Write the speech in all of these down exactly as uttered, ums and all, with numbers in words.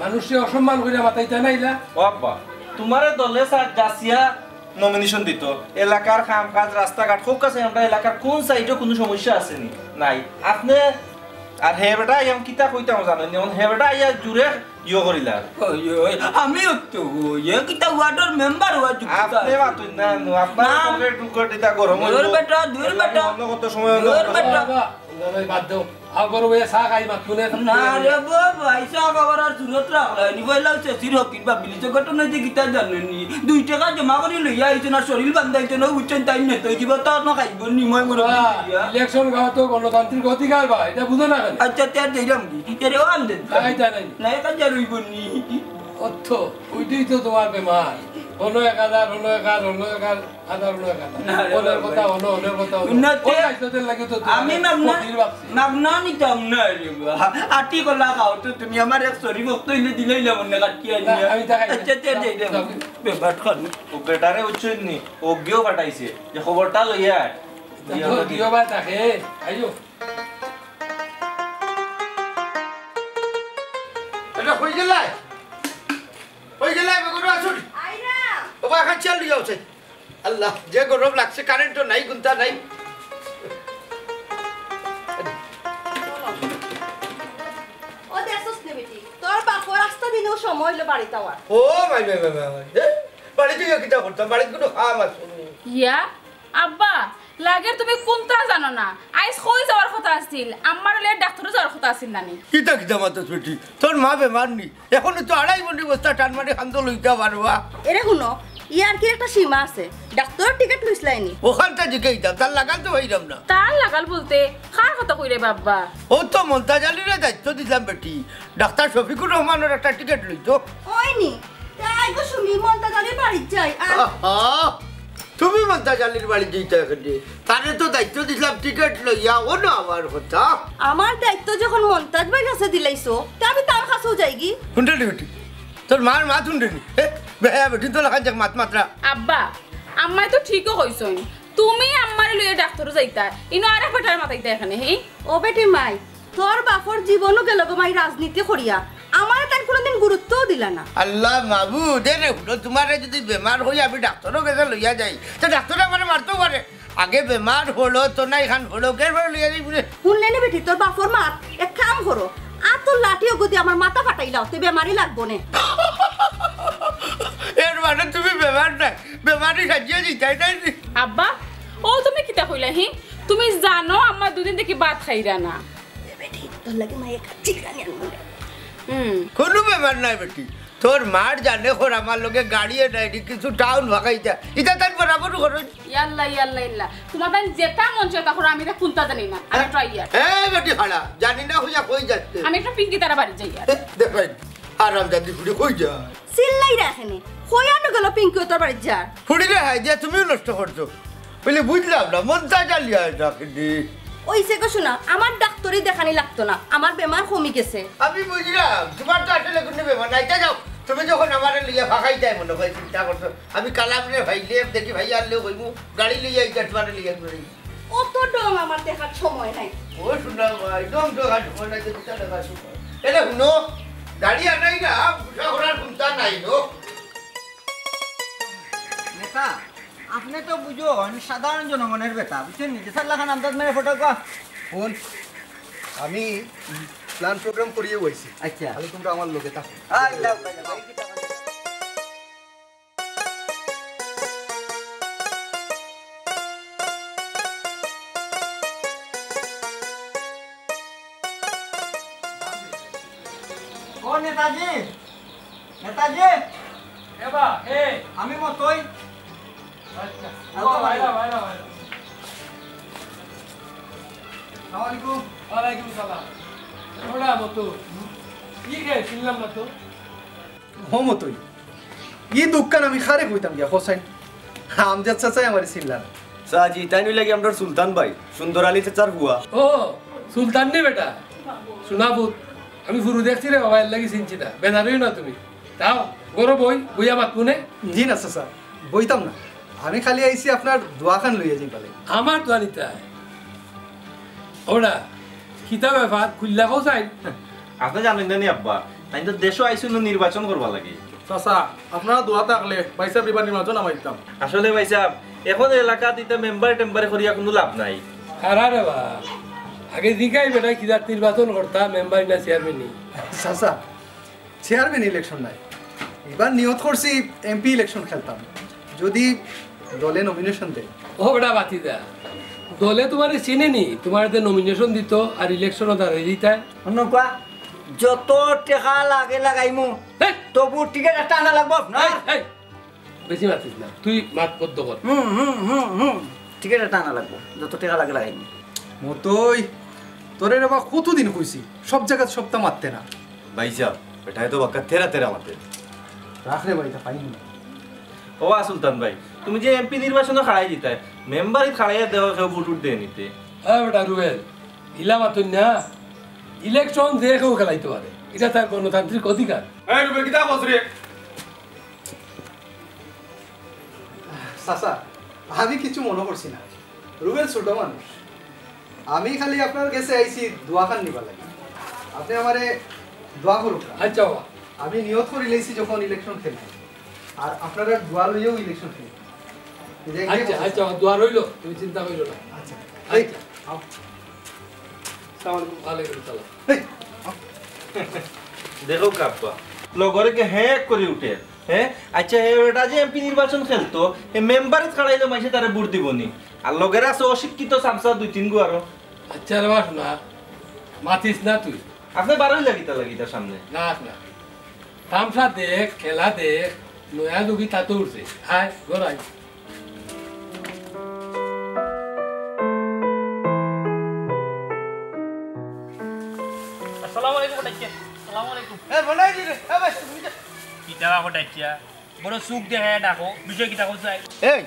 মানুষরে অসম্মান করিয়া মাতাইতা নাইলা। ও আব্বা, তুমারে দলে স্যার যাচিয়া নমিনেশন দিত, এলাকার কাম কাজ, রাস্তাঘাট, খুব কাছে আমরা এলাকার কোন সাইডে কোনো সমস্যা আছে নি? নাই। আপনে আর হে বেটা, আমি কিতা কইতাম জানো নি? এখন হে বেটা আইয়া জুরে ইয়ে করিলা। ওই, ওই, আমিও তো ওই, এ কিতা ওয়ার্ডর মেম্বার ওয়া যুক্ত আপনে আছে। মাতুন না, নু, আপনার না। পকেট টুকেট এটা গরম হইব। দূর বেটা, দূর বেটা। অন্য কত সময় অন্য দূর কত বেটা। সময়। বাবা, বাবা, বাদ দাও। আও ঘরো বইয়া চা খাই, মাত শুনে। না রে বাবা, এই চা খাবার আর সুরত রাখলাই নি। পয়লা হচ্ছে সির হকির বাবিলি তো ঘটনা যে কিতা জানো নি? দুই টেকা জমা করি লইয়া আইছো না, শরীর বান্ধাইছো না, বুঝছেন? তাই নেই তো জীবন তো আর না খাইব নি, মই মরে বাবা, বুঝিয়া। ইলেকশন গাওয়া তো গণতান্ত্রিক অধিকার বা, এটা বুঝো না কেন? আচ্ছা, তে আর যাইলাম কি? এরে ও আনন্দ। না, এটা নাই। না, এটা যা রইব নি। অর্থ, ওইটাই তো তোমার বেমার। হলো এক হাজার, হলো এক হাজার, হলো এক হাজার, হাজার, হলো এক হাজার। না রে হলোর বাবা। কথা হলো, হলোর কথা হলো। না, তে ওই আইসো, তোর লাগে তো তোমার আমি মাগনা, ক্ষতির ভাবছি। মাগনা নিতাম না রে বাবা। আটি কলা খাও তো তুমি, আমার এক শরীর ভক্ত হইলে দিলেই না মনে কাটিয়ে না, আনিয়া। আমি তাকাই না। আচ্ছা, আচ্ছা, যাও, যাই রে। যাও। বেবাট খান। ও বেটারে উচ্চইন নি, ও গিয়েও পাঠাইছে। যে খবরটা লইয়া আয়। তা তো দিও ভাই তাকে, আইও। এটা হয়ে গেলে? হয়ে গেলে, এবার করে আসুন। আইরা। ও ভাই, এখন চেয়ার লইয়া আছে। আল্লাহ, যে গরম লাগছে, কারেন্টও নাই, গুনতা নাই। ও দেখছস নে বেটি, তোর বাপর আস্তা দিনেও সময় হইলো বাড়িত আওয়ার। ও ভাই, ভাই, ভাই, ভাই, ভাই। এ, বাড়িত গিয়া কিতা করতাম? বাড়িত কোনো কাম আছে নি? ইয়া, আব্বা, লাগের তুমি কুনতা জানো না। আইজ কই যাওয়ার কথা আছিল? আম্মারে লইয়া ডাক্তারো যাওয়ার কথা আছিল না নি? কিতা কিতা মাতস বেটি? তোর মা বেমার নি? এখনো তো আড়াই বন্ডি বস্তা টান মারি খান্দ লইতা পারবা। এরে হুনো, ইয়ার কি একটা সীমা আছে। ডাক্তারর টিকিট লইছলায় নি? ওখানটা জিকাইতাম, তার লাগাল তো পাইরাম না। তার লাগাল বলতে কার কথা কইরে বাবা? ও তো মন্তাজ আলীরে দায়িত্ব দিলাম বেটি। ডাক্তার শফিকুর রহমানর একটা টিকিট লইতো। ওই নি, তাই গো সুমি, মন্তাজ আলীর বাড়িত যাই। আর আহা, তুমি মন্তাজ আলীর বাড়িত যাইতা কেনে? তারে তো দায়িত্ব দিলাম টিকিট লইয়া, ও না আমার কথা। আমার দায়িত্ব যখন মন্তাজ ভাইর কাছে দিলাইছো, তে আমি তার কাছেও যাইগি। হুনরে নি বেটি, তোর মার মাত হুনরে নি। এ, বেহায়া বেটি, তোর লাখান যাক মাত মাতরা। আব্বা, আম্মায় তো ঠিকও কইছইন, তুমি আম্মারে লইয়া ডাক্তারো যাইতা, ইনো আরেক বেটারে মাতাইতা এখানে, হি? ও বেটি মাই, তোর বাপর জীবনও গেল গো মাই রাজনীতি করিয়া, আমারে তাই কোনোদিন গুরুত্বও দিলা না। আল্লাহ মাবুদ, এরে হুনো, তোমারে যদি বেমার হই আমি ডাক্তারর গেছে লইয়া যাই, তো ডাক্তারে আমারে মারতেও পারে। আগে বেমার হলো তো নাই খান হলো, এরপরে লইয়া যাই বলে। হুনলে নি বেটি, তোর বাপর মাত, এক কাম করো, আর তোর লাঠিও গদি আমার মাথা ফাটাইলাও, তে বেমারি লাগবো নে। এর মানে তুমি বেমার নাই, বেমারি সাজিয়ে দিতাই নাই নি? আব্বা, ও তুমি কিতা কইলা হি? তুমি জানো আম্মা দুদিন থাকি ভাত খাইরা না। এ বেটি, তোর লাগি মায়ে একটা চিকেন আনবো রে। হুম। কোনো বেমার নাই বেটি। তোর মার জানে খর আমার লগে গাড়িয়ে নাই রে, কিছু টাউন ভাগাইতা। ইতা তাই বরাবর খরচ। ইয়াল্লা, ইয়াল্লা, ইয়াল্লা। তোমার তাই যেটা মন চায় তা করো, আমি এটা কুনতা জানি না। আমি একটু আইয়ার। এ বেটি খাড়া, জানি না হইয়া কই যাচ্ছে। আমি একটু পিঙ্কি তারা বাড়ি যাই আর। এ, দেখবেন, আরাম জাতি ফুড়ি কই যায়। চিল্লাই রাখেনি। কই আনো গেল পিঙ্কি ও তোর বাড়ি যার? ফুড়ি রে হাই দিয়া তুমিও নষ্ট করছো। বলে, "বুঝলাম না, মন চায় জ্বালিয়ে হয় না কিন্তু।" ওই সে গো শোনা, আমার ডাক্তারি দেখানি লাগতো না, আমার বেমার কমি গেছে। আমি বুঝলাম, তোমার তো আসলে কোনো বেমার নাই। তা যাও, তুমি যখন আমারে লইয়া ফাঁকাই যায় মনে হয় চিন্তা করছো, আমি কালাম রে ভাই লে দেখি ভাই আর লেও কইবো, গাড়ি লইয়া এই তোমারে লইয়া ঘুরে। অত ডং আমার দেখার সময় নাই। ও শোনা ভাই, ডং ডং আর সময় নাই, তো বিচার দেখার সময়। এটা শুনো, গাড়ি আর নাই না, বুঝা করার চিন্তা নাই গো। নেতা, আপনি তো বুঝুন, সাধারণ জনগণের বেটা, বুঝছেন নি? যে সাল্লাহ খান আমদাদ মেরে ফটো কো। ফোন, আমি প্ল্যান প্রোগ্রাম করিয়ে বইছি। আচ্ছা। তাহলে তোমরা আমার লোকে থাকো। আচ্ছা, আচ্ছা, আচ্ছা। ও নেতাজি, নেতাজি। এ বা, এ। আমি মতই। আচ্ছা। আসসালামু আলাইকুম। আসসালামু আলাইকুম। ওয়ালাইকুম সালাম। ওরা মতো। কি খায়? চিনলাম না তো। হো মতই। ই দোকান আমি খারে কইতাম গিয়া, হোসেন। আমজাদ চাচাই আমারে চিনলা না। চাচি, তাইন অইলা গি আমরার সুলতান ভাই, সুন্দর আলী চাচার ফুয়া। ও, সুলতান নি বেটা? শোনা পুত, আমি ফুরু দেখছি রে বাবা, এর লাগি চিনছি না। বেজার অইও না তুমি। তাও, গরো বই, বইয়া মাত মনে? জি না চাচা, বইতাম না। আমি খালি আইছি আপনার দোয়াখান লইয়া যাইবার লাগি। আমার দোয়া নিতায়? ওরা, কিতা ব্যাপার? খুললা কও চাই? আপনে জানইন না নি আব্বা, তাইন তো দেশো আইছইন নির্বাচন করবার লাগি। চাচা, আপনারা দোয়া থাকলে ভাইসাব ইবার নির্বাচন হামাইতাম। আসলে ভাইসাব, এখন এলাকাত ইতা মেম্বার টেম্বারে করিয়া কুনু লাভ নাই। খারা রে বা, আগে জিগাই বেটা কিজাত নির্বাচন করতা, মেম্বারি না চেয়ারম্যানি? চাচা, চেয়ারম্যান ইলেকশন নায়, ইবার নিয়ত করছি এমপি ইলেকশন খেলতাম, যদি দলে নমিনেশন দেয়। ও বেটা বাতিজা, দলে তুমারে চিনে নি, তুমারে যে নমিনেশন দিতো আর ইলেকশনও দাঁড়াই দিতায়। অন্য কুয়া, যত টেকা লাগে লাগাইমু, হেই! তবু টিকিট একটা আনা লাগবো আপনার। হেই, হেই, বেশি মাতিস না, তুই মাত বদ্ধ কর। হুম, হুম, হুম, হুম। টিকিট একটা আনা লাগবো, যত টেকা লাগে লাগাইমু। মতই, তোরে রে বা কতদিন কইছি, সব জাগাত সবতা মাততে না। ভাইসাব, বেটায় তো বাক্কা তেরা তেরা মাতে। রাখ রে বা, ইতা পাইনি না। ও সুলতান ভাই, তুমি যে এমপি নির্বাচনো খাড়াই দিতায়, মেম্বারিত খাড়াইয়া দেও, কেউ ভোট উঠ দেয় নিতে। হ্যাঁ বেটা রুবেল, ইলা মাতুন না, ইলেকশন যে কেউ খেলাইতে পারে, ইটা তার গণতান্ত্রিক অধিকার। এই রুবেল, কিতা কস রে? চাচা, আমি কিছু মনো করছি না। রুবেল ছোট মানুষ, আমি খালি আপনার গেছে আইছি দোয়াখান নিবার লাগি। আপনে আমারে দোয়া করুক না। আচ্ছা বাবা। আমি নিয়ত করি লাইছি যখন ইলেকশন খেলি, আর আপনারার দোয়া লইয়াউ ইলেকশন খেলি। এই যে আচ্ছা, আচ্ছা, দোয়া রইলো, তুমি চিন্তা করিও না। আচ্ছা। এই, আচ্ছা। আও। আসসালামু আলাইকুম। ওয়ালাইকুম সালাম। এই, আও। দেখো কাব্বা, লগরে কে হ্যাঁ করি উঠে। হ্যাঁ? আচ্ছা, হে বেটা যে এমপি নির্বাচন খেলতো, হে মেম্বারিত খাড়াইলে মাইনষে তারে ভোট দিবো নি? আর লগের আছে অশিক্ষিত সামসা দুই তিন গু আরো। আচ্ছা রে বাস না, মাতিস না তুই। আপনে বারোই লাগি তার লাগি তার সামনে। না, না। তামসা দেখ, খেলা দেখ, নয়া যুগী তাতো উঠছে। আয়, ঘর আয়। আসসালামু আলাইকুম, কটাইচ্চা। আসসালামু আলাইকুম। এ, বলাই দি রে। এ, ভাই, তুমি তো কিতা বা কটাইচ্চা? বড় চুখ দেখাইয়া ডাকো, বিষয় কিতা কও চাই? এই,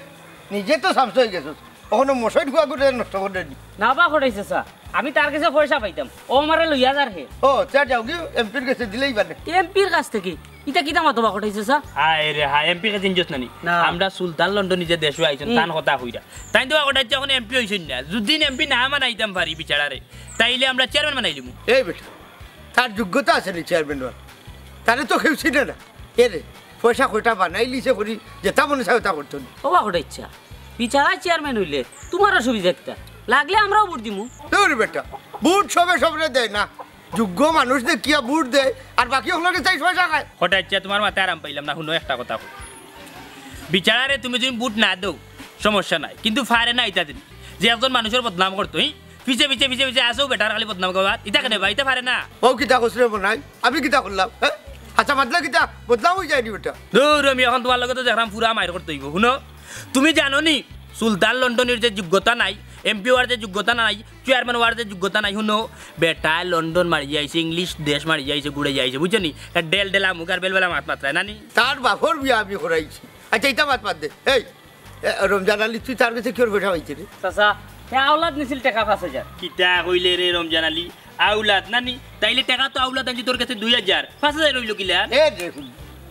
নিজে তো সামসা অই গেছস, অখনো মশাইর ফুয়া করে নষ্ট করে দি। না বা কটাইচ্চা চাচা, আমি তার গেছে পয়সা পাইতাম, অউ আমারে লইয়া যার হে। ও, তে যাও গি, এমপির গেছে দিলেই পারে। এমপির কাছ থাকি? ইতা কিতা মাতো বা কটাইচ্চা চাচা? হায় রে হায়, এমপির গেছে চিনছস না নি? না। আমরা সুলতান লন্ডনী যে দেশো আইছইন, হুম। তান কথা কইরা। তাইন তো বা কটাইচ্চা অখন এমপি অইছইন না। যুদি এমপি না বানাইতাম পারি বিচারারে, তাইলে আমরা চেয়ারম্যান বানাইলিমু। এই বেটা, তার যোগ্যতা আছে নি চেয়ারম্যান অওয়ার? তারে তো কেউ চিনে না। এ রে, পয়সা কয়টা বানাইলিছে করি, যেতা মনে চায় অতা করতো নি। ও বা কটাইচ্চা, বিচারা চেয়ারম্যান অইলে তুমার অসুবিধা কিতা? লাগলে আমরাও ভোট দিমু। দূর বেটা, ভোট সবে সবরে দেয় না, যোগ্য মানুষ দেখিয়া ভোট দেয়, আর বাকি অকলরে চাই পয়সা খায়। কটাইচ্চা, তুমার মাতে আরাম পাইলাম না, হুনো একটা কথা কই। বিচারারে তুমি যুদি ভোট না দেও, সমস্যা নাই, কিন্তু পারে না ইতা দিন, যে একজন মানুষর বদনাম করতো, হি? পিছে পিছে পিছে পিছে আসেও বেটার খালি বদনাম করবার। ইতা কেনে বা? ইতা পারে না। ও কিতা কস রে মনাই? আমি কিতা করলাম? হ্যাঁ? আচ্ছা, মাতলা কিতা? বদনাম অই যায়নি বেটা। দূর, আমি অখন তুমার লগে তো দেখরাম পুরা মাইর করতে অইবো। হুনো, তুমি জানো নি সুলতান লন্ডনীর যে যোগ্যতা নাই, এমপি অওয়ার যে যোগ্যতা নাই, চেয়ারম্যান অওয়ার যে যোগ্যতা নাই? হুনো, বেটায় লন্ডন মারি আইছে, ইংলিশ দেশ মারি আইছে, ঘুরে আইছে, বুঝছো নি? তার ডেল ডেলা মুখ আর বেলবেলা মাত মাতরায় না নি? তার বাপর বিয়া আমি করাইছি। আচ্ছা, ইতা মাত বাদ দে। এই, এ, রমজান আলী, তুই তার গেছে কিওর পয়সা পাইছস রে? চাচা, হে আওলাদ নিছিল টেকা পাঁচ হাজার। কিতা কইলে রে রমজান আলী? আওলাদ না নি? তাইলে টেকা তো আওলাদ আনছি তোর গেছে দুই হাজার, পাঁচ হাজার অইলো কিলা? এ দেখুন,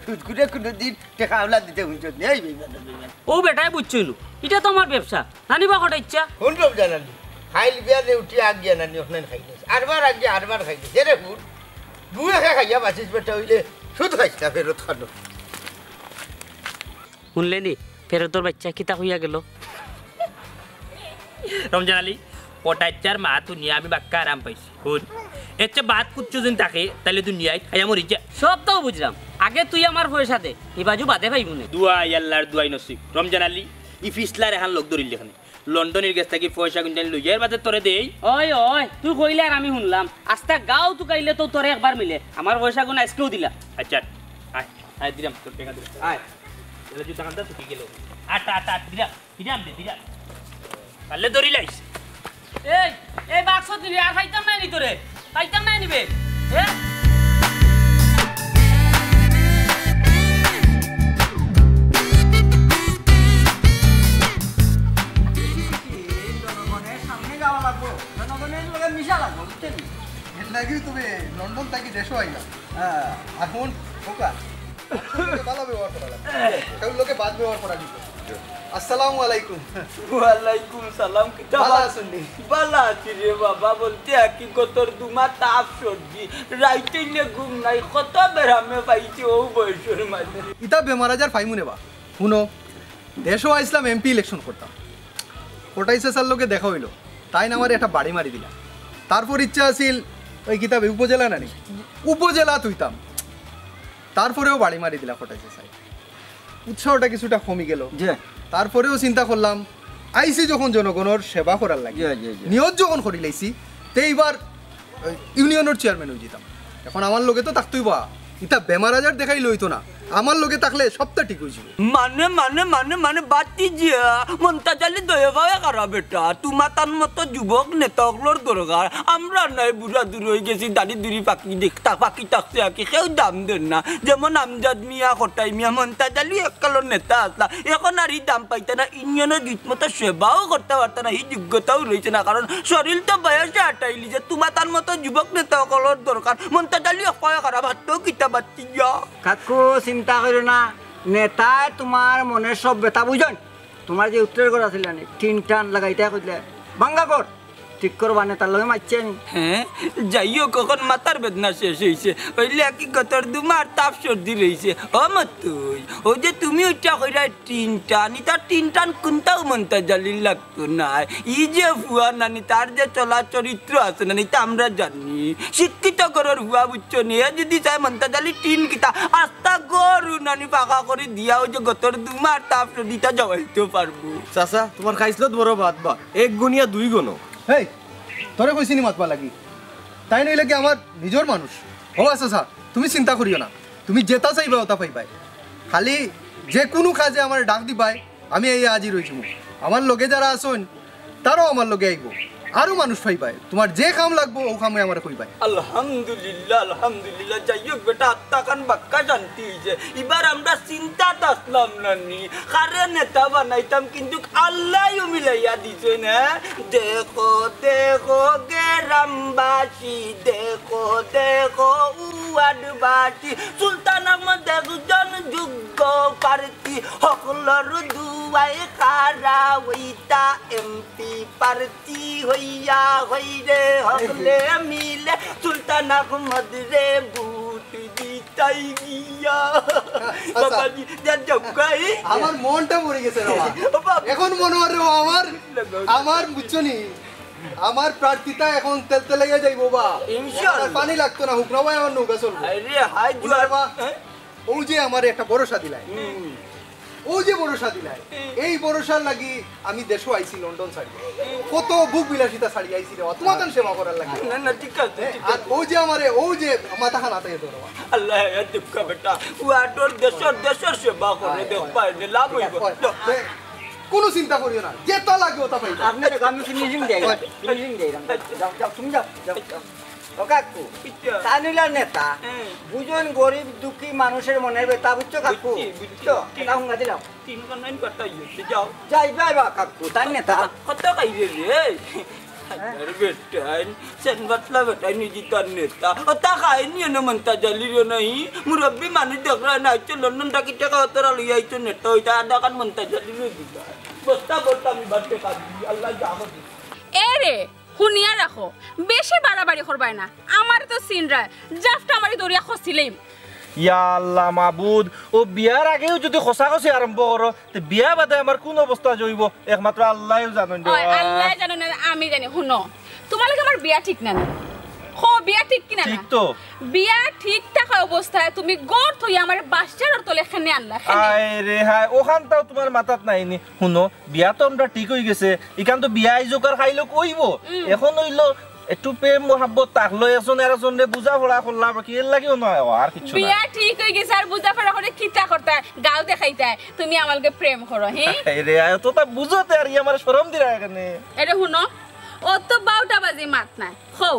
সুদ করে কুনুদিন টেকা আওলাদ দিতে হুনছস নি? এই বেইমান, বেইমান। ও বেটায় বুঝছইন নু, ইটা তো আমার ব্যবসা, না নি বা কটাইচ্চা? হুন রমজান আলী, কাইল বিয়ানে উঠি আগ গিয়া না নি অখনাইন খাইলিস, আরবার আগ গিয়া আরবার খাইলিস। এ রে হুন, দুই একে খাইয়া বাঁচিস বেটা, অইলে সুদ খাইস না ফেরত খানো। হুনলে নি, ফেরতর বাইচ্চা কিতা কইয়া গেলো? রমজান আলী, কটাইচ্চার মাত হুনিয়া আমি বাক্কা আরাম পাইছি। হুন, এর চেয়ে বাদ কুচ্ছু দিন থাকে, তাইলে দুনিয়াত খাইয়া মরি যা। সব তো বুঝলাম, আগে তুই আমার পয়সা দে, ই বাজু বাদে পাইমুনে। দুয়াই আল্লার দুয়াই নসিব। রমজান আলী, ই ফিসলার এখান লগ ধরিল এখানে। লন্ডনীর গেছ থাকি পয়সা গুনটানি লইয়া এর বাদে তোরে দেই। ওই, ওই, তুই কইলে আর আমি হুনলাম। আস্তা গাঁও তুকাইলে তো তোরে একবার মিলে। আমার পয়সা গুন আইজকেউ দিলা। আচ্ছা, আয়, আয়, দিলাম, তোর টেকা দিলাম। আয়। এলা জুতা কান্তা শুকি গেল। আট, আট, আট, দিলাম, দিলাম দে, দিলাম। পারলে ধরি লাইস। এই, এই বাক্স দিবি, আর পাইতাম না নি তোরে। পাইতাম না নিবে। হ্যাঁ? জনগণের সামনে গাওয়া লাগবো, জনগণের লগে মিশা লাগবো, বুঝছস নি? এর লাগিউ তুমি লন্ডন থাকি দেশো আইলা। হ্যাঁ। এখন খোকা, ভালো ব্যবহার করা লাগবো। কেউ লগে বাদ ব্যবহার করা লাগবো। আসসালামু আলাইকুম। ওয়ালাইকুম সালাম। কিতা ভালা বা- আছইন নি? ভালা আছি রে বাবা, বলতে আর কি, গতর দুমা তাপ সর্দি, রাইত অইলে ঘুম নাই, কত বেরামে পাইছি অউ বয়সর মাঝে। ইতা বেমার আজার পাইমু নে বা। হুনো, দেশো আইছলাম এমপি ইলেকশন করতাম, কটাই চাচার লগে দেখা অইলো, তাইন আমারে একটা বাড়ি মারি দিলা। তারপর ইচ্ছা আছিল ওই কিতাবে উপজেলা নানি, উপজেলাত অইতাম, তারপরেও বাড়ি মারি দিলা কটাই চাচায়। উৎসাহটা কিছুটা কমি গেল। জি। তারপরেও চিন্তা করলাম, আইছি যখন জনগণর সেবা করার লাগি, জি, জি, জি। নিয়ত যখন করিলাইছি, তে এইবার ইউনিয়নর চেয়ারম্যান অইযিতাম। এখন আমার লগে তো থাকতই বা, ইতা বেমার আজার দেখাইলে অইতো না, আমার লগে থাকলে সবটা ঠিক অইযিবো। মানে মানে মানে মানে বাতি জিয়া মন্তাজ আলী দয়া পাওয়া খারাপ বেটা। তুমার তান মতো যুবক নেতা অকলর দরকার। আমরা নাই, বুড়া দূর অই গেছি, দাড়ি দুড়ি পাকি দেখতা পাকি থাকছে আর কি, কেউ দাম দেন না। যেমন আমজাদ মিয়া, কটাই মিয়া, মন্তাজ আলী এককালর নেতা আছলা, এখন আর ই দাম পাইতা না, ইউনিয়নর ঠিক মতো সেবাও করতা পারতা না, ই যোগ্যতাও রইছে না, কারণ শরীর তো বয়সে আটাইলিছে। তুমার তান মতো যুবক নেতা অকলর দরকার। মন্তাজ আলী অকয় খারাপ, হাতও কিতা বাতি জিয়া। কাকু, চিন্তা করিও না, নেতায় তুমার মনের সব বেতা বুঝইন। তুমার যে উত্তরের ঘর আছিল না, টিন টান লাগাইতা কইলে, ভাঙ্গা ঘর ঠিক করবা, নেতার লগে মাতছি আমি। হ্যাঁ, যাই হোক, এখন মাথার বেদনা শেষ অইছে, অইলে কি গতর দুমার তাপ সর্দি রইছে। ও মতুই, অউ যে তুমি ওইটা কইরা টিন টান, ইতা টিন টান কুনটাও মন্তাজ আলীর লাগতো নায়। ই যে ফুয়া নানি, তার যে চলা চরিত্র আছে নানি, ইতা আমরা জানি। শিক্ষিত ঘরর ফুয়া, বুঝছো নি? এ যদি চায় মন্তাজ আলী টিন কিতা, আস্তা ঘরউ নানি পাকা করি দিয়া, অউ যে গতর দুমার তাপ সর্দিটা জমাইতে পারবো। চাচা, তুমার খাইছলত বড় ভাত বা, এক গুণিয়া দুই গুণ। হেই, তোরে কইছি নি মাতবার লাগি? তাইন অইলে কি আমার নিজর মানুষ। ও আচ্ছা, আচ্ছা, তুমি চিন্তা করিও না, তুমি যেতা চাইবায় ওতা পাইবায়। খালি যে কুনু কাজে আমারে ডাক দিবায়, আমি আইয়া হাজির অইযিমু। আমার লগে যারা আছইন, তারাও আমার লগে আইবো। আরো মানুষ পাইবায়, তুমার যে কাম লাগবো, অউ কামে আমারে কইবায়। আলহামদুলিল্লাহ, আলহামদুলিল্লাহ। যাই হোক বেটা, আত্মাখান বাক্কা শান্তি অইছে। ইবার আমরা চিন্তাত আছলাম নানি, কারে নেতা বানাইতাম, কিন্তুক আল্লায়উ মিলাইয়া দিছইন। দেখো দেখো গ্রামবাসী, দেখো দেখো ওয়ার্ডবাসী, সুলতান আহমদ একজন যোগ্য প্রার্থী, হকলর দুয়াই খাড়া অইতা এমপি প্রার্থী হইয়া, হইরে হকলে মিলে সুলতান আহমদ রে ভোট দিতাই গিয়া। বাবাজি, যা জগাই। আমার মনটা ভরি গেছে রে বা। ও বাবা। এখন মনে অর রে বা আমার, আমার বুঝছো নি, আমার প্রার্থিতা এখন তেলতেলাইয়া যাইবো বা। ইনশাআল্লাহ। আর পানি লাগতো না, হুকনা ভাই আমার নৌকা চলবো। আরে হাই বুঝলে বা? হ্যাঁ? অউ যে আমারে একটা ভরসা দিলায়, হুম। অউ যে ভরসা দিলায়, এই ভরসার লাগি আমি দেশো আইছি লন্ডন ছাড়ি। কত ভোগ বিলাসিতা ছাড়ি আইছি রে বা, তুমার তান সেবা করার লাগি। না না, ঠিক আছে, ঠিক আর আছে। অউ যে আমারে, অউ যে মাথাখান আতাইয়া ধরো। আল্লাহ, এ দুঃখ বেটা, ওয়ার্ডর দেশর, দেশর সেবা করে, দেখ পায় না, লাভ অইবো। কুনু চিন্তা করিও না, যেতা লাগে ওতা পাইবা। আপনি দেখো, আমি ফিনিশিং দেই, ফিনিশিং দেই। যাও, যাও, তুমি যাও, যাও, যাও। ও কাকু, পিচ্চা। তাইন অইলা নেতা। হ্যাঁ। বুঝইন গরিব দুঃখী মানুষর মনের বেতা, বুঝছো কাকু? বুঝছি, বুঝছি। বুঝছো? এটা হুঙ্গা দিলাম। তিন কানাইন কথা অইছে, যাও। যাইবা বা কাকু, তাইন নেতা। কত খাইরে রে? আরে বেটাইন, সেন বাতলা বেটাইন, নিজে তার নেতা। ও তা খাইনি না মন্তাজ আলীরও নাই। মুরব্বি মানুষ দেখরা না, আইছো লন্ডন থাকি টেকা অতরা লইয়া আইছো নেতা, ওইটা আধা কান মন্তাজ আলীরও দিবা। বস্তা বস্তা আমি বাড়তে খাবি, আল্লাহ যা হবে। এ রে, হুনিয়া রাখো, বেশি বাড়াবাড়ি করবায় না। আমার তো সিনরা জাফটা মারি দরিয়া খসিলেই। ইয়া আল্লাহ মাবুদ, ও বিয়ার আগেউ যুদি খসাখসি আরম্ভ করো, তে বিয়া বাদে আমার কুন অবস্থা অইবো, একমাত্র আল্লায়উ জানইন রে। ওই আল্লায় জানইন না, আমি জানি। হুনো, তুমার লগে আমার বিয়া ঠিক না না? হো, বিয়া ঠিক কি না না? ঠিক তো। বিয়া ঠিক থাকা অবস্থায় তুমি ঘর থইয়া আমার বাসার তলে কেনে আনলা, কেনে? আয় রে হায়, অখানতাও তুমার মাথাত নাই নি। হুনো, বিয়া তো আমরা ঠিক অইগেছে, ইখান তো বিয়া আইজ অউক আর কাইল অউক অইবো। এখন অইলো একটু প্রেম মহাব্বত থাকলো, একজন আরকজনরে বুঝাপড়া করলা, বাকি এর লাগিও না, আর কিচ্ছু না। বিয়া ঠিক অইগেছে, আর বুঝাপড়া করি কিতা করতায়, গাউ দেখাইতায়, তুমি আমার লগে প্রেম করো, হি? আয় রে হায়, অততা বুঝতে আর ই আমারে শরম দিরা কেনে। এরে হুনো, অত বাউটা বাজি মাত নায়। হউ,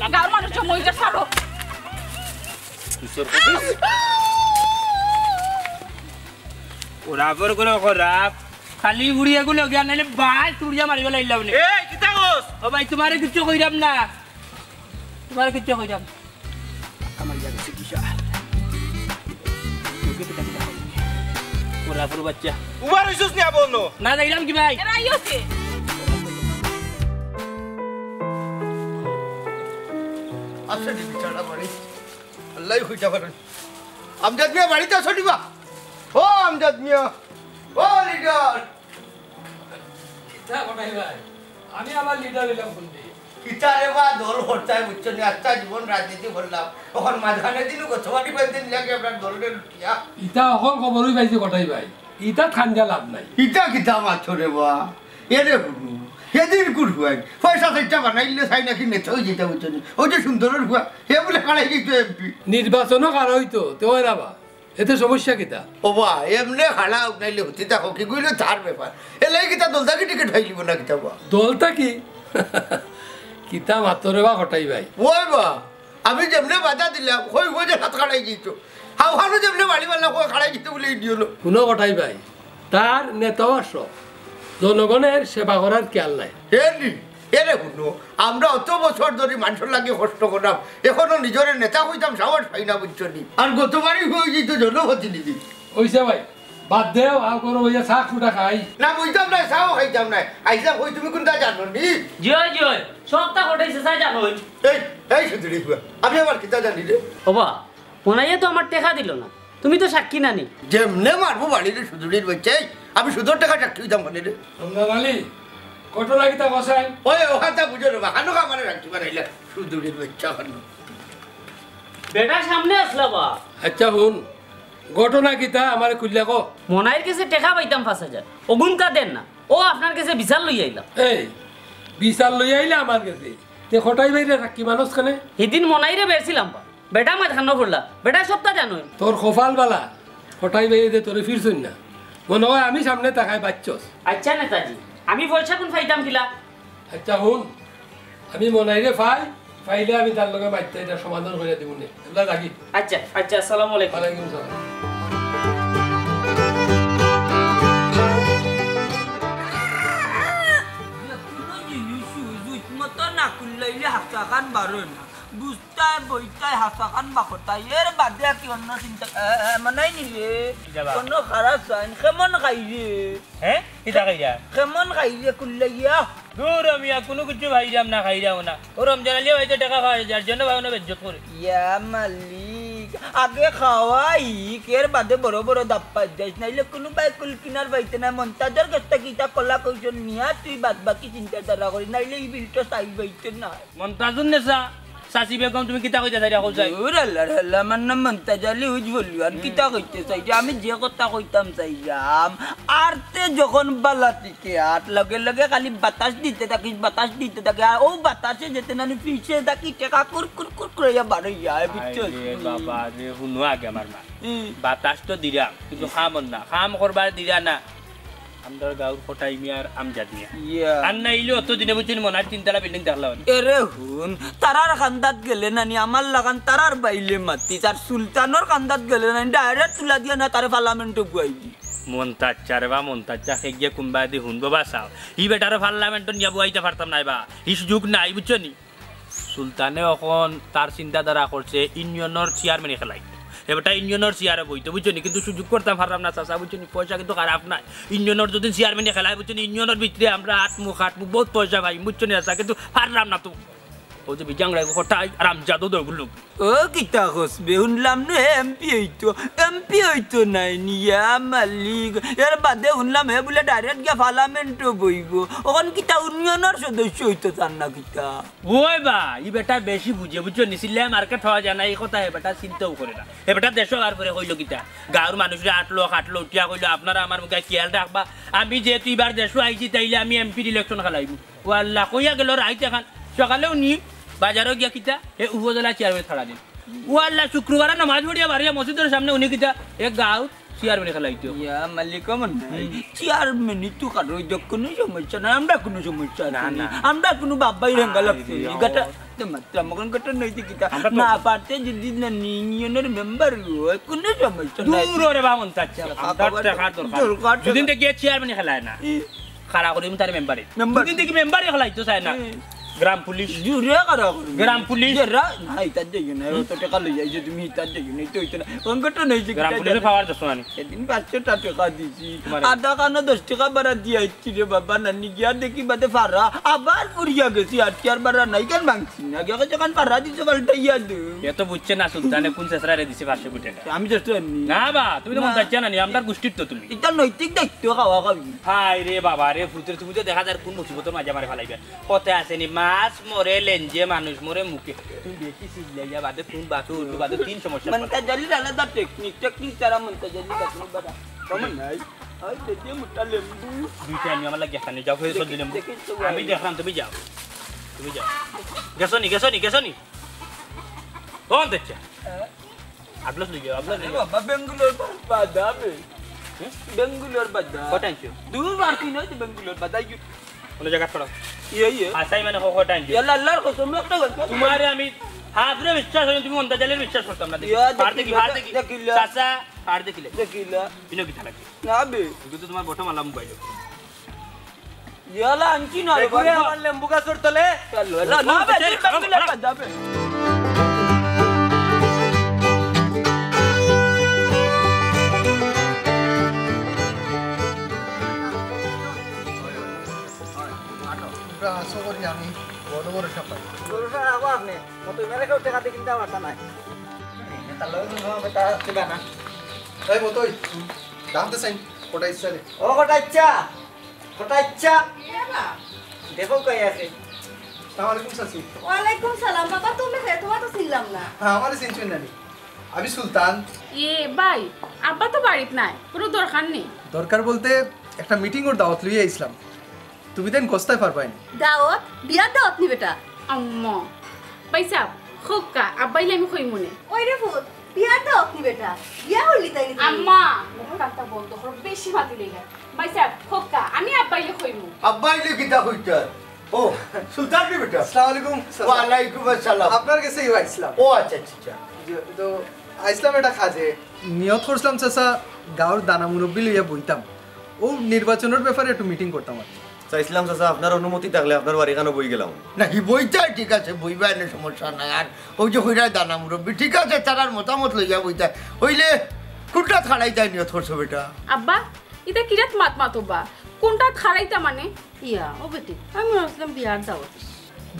না, গাঁওর মানুষ জমা অইছে, ছাড়ো। ওরা বড় করে খরাপ। খালি উড়ি এগুলো গিয়া নাইলে বাল তুড়িয়া মারিব লাইলাম নে। এই, কিতা কস? ও ভাই, তোমারে কিচ্ছু কইরাম না। তোমারে কিচ্ছু কইরাম। আমার ইয়া গেছে কিসা? তোকে তো কাছে দাও। ওরা বড় বাচ্চা। উবার হইছস নি আবো অনো? না, যাইলাম কি ভাই? এরা আইছে। আচ্ছা, দিবি, ছাড়া বাড়ি। আল্লাহ খুঁজা পারেন। আমজাদ মিয়া বাড়িত আছো নি বা? ও আমজাদ মিয়া, ও লিডার। কিতা কটাই ভাই? আমি আবার লিডার অইলাম কোন দিন? কিতা রে বা, দল করতায় বুঝছো নি? আস্তা জীবন রাজনীতি করলাম, অখন মাঝখানে দিনও গতবারই কয়েকদিন লাগে আপনার দলরে লুটিয়া। ইতা অখন খবরই পাইছি কটাই ভাই, ইতা ঠান্ডা লাভ নাই। ইতা কিতা মাতছো রে বা? এরে হুনু, এদিন কুরহুয়াই পয়সা চাইটা বানাইলে চাই নাকি নেতা অই যাইতা বুঝছো নি? ওই যে সুন্দরর ফুয়া, হে বুলে খাড়াই গেছে এমপি। নির্বাচনও খাড়া অইতো, তে অয় না বা। এতে সমস্যা কিতা? ও বা, এমনে খাড়া অউক নাইলে হুতি থাকউক, ইগুইন তার ব্যাপার। এলাই কিতা দল থাকি টিকিট পাইলিব না কিতা বা? দল থাকি? কিতা মাতো রে বা কটাই ভাই? ওই বা, আমি যেমনে বাধা দিলাম, কই কই যে হাত খাড়াই দিত। হাওহানো যেমনে বাড়ি বালা কই খাড়াই দিত বুলে ইডিও লো। হুনো কটাই ভাই, তার নেতাও আসো, জনগণের সেবা করার খেয়াল নাই। এ নি, এরে হুনো, আমরা অত বছর ধরি মানষর লাগি কষ্ট করলাম, এখনো নিজরে নেতা কইতাম সাহস পাই না, বুঝছো নি? আর গতবারই অই যাইতো জনপ্রতিনিধি। অইছে ভাই, বাদ দেও, আও করো, অইয়া চা ফুটা খাই। না, বইতাম না, চাও খাইতাম না। আইসা কই, তুমি কুনতা জানো নি? জি অয়, জি অয়, সবতা ঘটাইছে, চাই জানো। এই, এই সুধুরি ফুয়া, আমি আবার কিতা জানি রে? ওবা, মনাইয়ে তো আমার টেকা দিল না, তুমি তো সাক্ষী না নি। যেমনে মারবো বাড়িরে সুধুরির বাচ্চাই, আমি সুদর টেকা সাক্ষী অইতাম কেনে রে? সুন্দর আলী, ঘটনা কিতা কসাই? ওই, ওখানটা বুঝো রে বা, হানো আমারে রাখতে পারাইলা সুধুরির বাচ্চা হানো। বেটা সামনে আসলা বা। আচ্ছা হুন, ঘটনা কিতা আমারে খুলিয়া ক। মনাইর গেছে টেকা পাইতাম পাঁচ হাজার, অগুনতা দেন না, অউ আপনার গেছে বিচার লইয়া আইলাম। এই, বিচার লইয়া আইলা আমার গেছে, তে কটাই ভাইরে সাক্ষী মানস কেনে? হিদিন মনাইরে বেরছিলাম বা, বেটা মাঝখানো পড়লা, বেটা সবতা জানোই। তোর কপাল বালা, কটাই ভাইয়ে দে তোরে ফিরছইন না, মনো অয় আমি সামনে তাকাই বাচ্চস। আচ্ছা নেতাজি, আমি পয়সা কুন পাইতাম কিলা? আচ্ছা হুন, আমি মনাইরে পাই, পাইলে আমি তার লগে মাতিয়া ইটা সমাধান করিয়া দিমু নে। এবলা থাকি। আচ্ছা, আচ্ছা, আসসালামু আলাইকুম। ওয়ালাইকুম সালাম। যে কুনু জিনিস সুযোগ মতো না করলে হাছাখান বারোয় না। বুঝতায়, বইতায়, হাছাখান বাকরতায়, এর বাদে আর কি অন্য চিন্তা, এ, এ, মনাই নিলে। যাবা। কোনো খারাপ চাইন, কেমন খাইরে? হে? কিতা খাইরা? কেমন খাইরে কুল্লাইয়া? দূর মিয়া, কুনু কিচ্ছু খাইরাম না, খাইরাম না। ও রমজান আলী ভাই তো টেকা খাওয়ায়, যার জন্য ভাই ওনা বেজ্জত করে। ইয়া মালিক, আগে খাওয়াই, এর বাদে বড় বড় দাপ্পা যাইস, নাইলে কুনু ভাই কুল কিনার পাইতে না, মন্তাজর গেছ থাকি ইতা কলা কৌশল নিয়া তুই বাদ বাকি চিন্তাধারা করিস, নাইলে ই বিলটা সাই পাইতে না। মন্তাজুন নেসা, চাচি বেগম, তুমি কিতা কইতা চাইরা কও চাই? দূর আল্লাহ রে আল্লাহ, আমার নাম মন্তাজ আলী উজ বলুয়ান, হুম। কিতা কইতে চাইরা? আমি যে কথা কইতাম চাইরাম, আরতে যখন বালা টিকে আট, লগে লগে খালি বাতাস দিতে থাকিস, বাতাস দিতে থাকে, আর ও বাতাসে যেতে নানি ফিসে থাকি টেকা কুর কুর কুর করে ইয়া বারো ইয়া, বুঝছস? আরে বাবা রে, হুনো আগে আমার মা। হুম। বাতাস তো দিরাম, কিন্তু কাম অর না, কাম করবার দিরা না। আমরার গাঁওর কটাই মিয়া আর আমজাদ মিয়া। ইয়া। আর না ইলে অত দিনে বুঝছনি মনার তিনতলা বিল্ডিং দেখলা অনে। এরে হুন, তারার কান্দাত গেলে নানি আমার লাখান তারার বাইলে মাতিস, আর সুলতানর কান্দাত গেলে নানি direct তুলা দিয়া না তারে পার্লামেন্টো বুয়াই দি। মন্তাজ চা রে বা মন্তাজ চা, হে গিয়া কুনবায়দি হুনবো বা চাও। ই বেটারে পার্লামেন্টো নিয়া বুয়াইতা পারতাম নায় বা, ই সুযোগ নাই, বুঝছনি? সুলতানে অখন তার চিন্তাধারা করছে ইউনিয়নর চেয়ারম্যানি খেলাইতো। এ বেটা ইউনিয়নর চেয়ারে বইতো, বুঝছনি? কিন্তু সুযোগ করতাম পাররাম না, চাচা, বুঝছনি? পয়সা কিন্তু খারাপ নায়। ইউনিয়নর যদি চেয়ারম্যানি খেলায়, বুঝছনি? ইউনিয়নর ভিতরে আমরা আটমু, খাটমু, বউত পয়সা পাই, বুঝছনি, চাচা? কিন্তু পাররাম না তো। ও যে বিজাং রাইগো কটাই, আর আমজাদও দৌড় লোক। ও কিতা কস বে, হুনলাম নু হে এমপি অইতো, এমপি অইতো নায় নি, ইয়া মালিক। এর বাদে হুনলাম হে বুলে direct গিয়া পার্লামেন্টো বইবো। অখন কিতা ইউনিয়নর সদস্য অইতো চার না কিতা? ওই বা, ই বেটা বেশি বুঝে, বুঝছো নি? চিল্লায় মার্কেট পাওয়া যায় না, ই কথা হে বেটা চিন্তাও করে না। হে বেটা দেশো আওয়ার পরে কইলো কিতা? গাঁওর মানুষরে আটলো, খাটলো, উঠিয়া কইলো, "আপনারা আমার মুখে খেয়াল রাখবা। আমি যেহেতু ইবার দেশো আইছি, তাইলে আমি এমপির ইলেকশন খেলাইমু।" ও আল্লাহ, কইয়া গেল রাইত এখান, সকালেউ নি বাজারো গিয়া কিতা, হে উপজেলা চেয়ারম্যান খাড়া দিন। ও আল্লাহ, শুক্রবারে নামাজ পড়িয়া বাড়িয়া মসজিদর সামনে উনি কিতা, এ গাঁও চেয়ারম্যানি খেলাইতো। ইয়া মালিক, আমার নাই। হুম। চেয়ারম্যানি তো কারো, ইটা কুনু সমস্যা নাই, আমরা কুনু সমস্যা না, আছে নি। না। আমরা কুনু বাবাই রেঙ্গা আরে লাগছে নি। ও। গাটা, তো মাত্র আমাকে গাটা নাই যে কিতা। আমরা তো না পারতে যদি না ইউনিয়নর মেম্বার অয়, কুনু সমস্যা নাই। দূর ওরে বামন চাচা, টেকা আমরা খাবার টেকার দরকার। দরকার, দুদিন টেকা। তো গিয়া চেয়ারম্যানি খেলায় না। ই। খাড়া করিমু তারে মেম্বারে। মেম্বার। দুদিন দেখি মেম্বারে খেলাইতো চায় না। হুম। গ্রাম পুলিশ। জুরে খাড়া করিমু। গ্রাম পুলিশ। জুরে, না, ইতার যাইও না, অত টেকা লই যাইছো তুমি, ইতার যাইও না, ইতা অইতো না। অঙ্কটা নাই যে গ্রাম কিতা পুলিশে জানো? পাওয়ার দশ না নি। সেদিন পাঁচশো টেকা দিছি। তোমারে। আধা কানো দশ টেকা ভাড়া দিয়া আইছি রে বাবা, নানি গিয়া দেখি বাদে ফাড়া। আবার ঘুরিয়া গেছি, আর কি আর ভাড়া নাই, কেন ভাঙছি না? গিয়া কইছে, "কান ফাড়া দিছো, পাল্টাইয়া দেও।" এ তো বুঝছে না সুলতানে কোন শেষরারে দিছে পাঁচশো কোটি টেকা। আমি তো জানি। না বা, তুমি তো না। মন চাচ্ছে না নি, আমরার গোষ্ঠীর তো তুমি। ইতা নৈতিক দায়িত্ব খাওয়া খাবি। হায় রে বাবা রে, ফুতরে, তুমি তো দেখা যার কোন মুসিবতর মাঝে আমারে ফালাইবা। কথা আছে নি, মাছ মরে লেঞ্জে, মানুষ মরে মুখে। তুমি বেশি চিল্লাইয়া বাদে কোন বাসু উঠু বাদে তিন সমস্যা। মানে তার জালির আলাদা টেকনিক, টেকনিক ছাড়া মন তার জালি বাসু বাড়া। কমন নাই। ওই দেখি মোটা লেম্বু। দুইটা আমি আমার লাগে এখানে যাও, হয়ে সব দিলাম। দেখি তো আমি ভাই। দেখলাম, তুমি যাও। তুমি যাও। গেছো নি, গেছো নি, গেছো নি? কোন দেখছে? হ্যাঁ। আবলস লই যাও, আবলস লই আরে যাও। বাবা, বেঙ্গুলোর বাদাম, এ। হ্যাঁ? বেঙ্গুলোর বাদাম। কটা আনছো? দূর আর কি নয়, তো বেঙ্গুলোর বাদাম। কোনো জায়গা ছড়াও। ইয়ে, ইয়ে। আসাই মানে হ-, কটা আনছো? ইয়াল্লা, আল্লাহর কসম, একটা কথা। তোমারে আমি হাফরে বিশ্বাস করি, তুমি অন্তাজ আলীর বিশ্বাস করতাম না। দেখি। ইয়া, পার দেখি, দেখি, পার দেখি। দেখিলা। চাচা, পার দেখিলে। দেখিলা। বিনো কি থাকে? না বে। কিন্তু তোমার বটম আলা মোবাইল। ইয়ালা আনছি না রে, দেখো রে, বাবা। আমার লেম্বু গাছর তলে। চলো, এলা, না, বে, ও, তুই বেঙ্গুলে বাদ যাবে। আমরা আশা করি আমি বড় বড় সাপ পাই। বড় সাপ রাখবো আপনি। কত বেলা কেউ টেকা দিয়ে কিনতে পারতা নাই। তাহলে তো তোমার বেটা আসতে পারে না। এই মতই, দাম তো চাই, কটা ইচ্ছা রে। ও কটা ইচ্ছা? কটা ইচ্ছা? এ বাবা। দেখো কই আছে। আসসালামু আলাইকুম চাচি। ওয়ালাইকুম সালাম। বাবা, তুমি কে? তোমার তো চিনলাম না। হ্যাঁ, আমারে চিনছইন না নি? আমি সুলতান। এ ভাই, আব্বা তো বাড়িত নাই, কোনো দরকার নেই। দরকার বলতে একটা মিটিং ওর দাওয়াত লইয়া আইছিলাম। তুমি তাইন গস্তায় পারবায় নি। দাওয়াত? বিয়ার দাওয়াত নি বেটা? আম্মা। ভাই সাহেব, খোকা, আব্বাইলে আমি কইমু নে। ওই রে ফুত, বিয়ার দাওয়াত নি বেটা? বিয়া করলি তাই নি তুই? আম্মা, মুখর কান্তা বন্ধ করো, বেশি মাতি লইলা। ভাই সাহেব, খোকা, আমি আব্বাইলে কইমু। আব্বাইলে কিতা কইতায়? ও, সুলতান রে বেটা। আসসালামু আলাইকুম, চাচা। ওয়ালাইকুম আসসালাম। আপনার গেছে ইউ আইছলাম। ও আচ্ছা, আচ্ছা, আচ্ছা। জি, তো আইছলাম একটা কাজে। নিয়ত করছিলাম, চাচা, গাঁওর দানা মুরব্বি লইয়া বইতাম। ও নির্বাচনর ব্যাপারে একটু মিটিং করতাম আর কি। চাইছিলাম, চাচা, আপনার অনুমতি থাকলে আপনার বাড়ি খানো বই গেলাম। না, হি বইতা ঠিক আছে, বইবা এনে সমস্যা নাই। আর ওই যে কইরা দানা মুরব্বি, ঠিক আছে, তারার মতামত লইয়া বইতা। অইলে কুনটাত খাড়াইতায় নিয়ত করছো বেটা? আব্বা, ইতা কিরাত মাত মাতো বা? কুনটাত খাড়াইতা মানে? ইয়া, ও বেটি, আমি ভাবছিলাম বিয়ার দাওয়াত।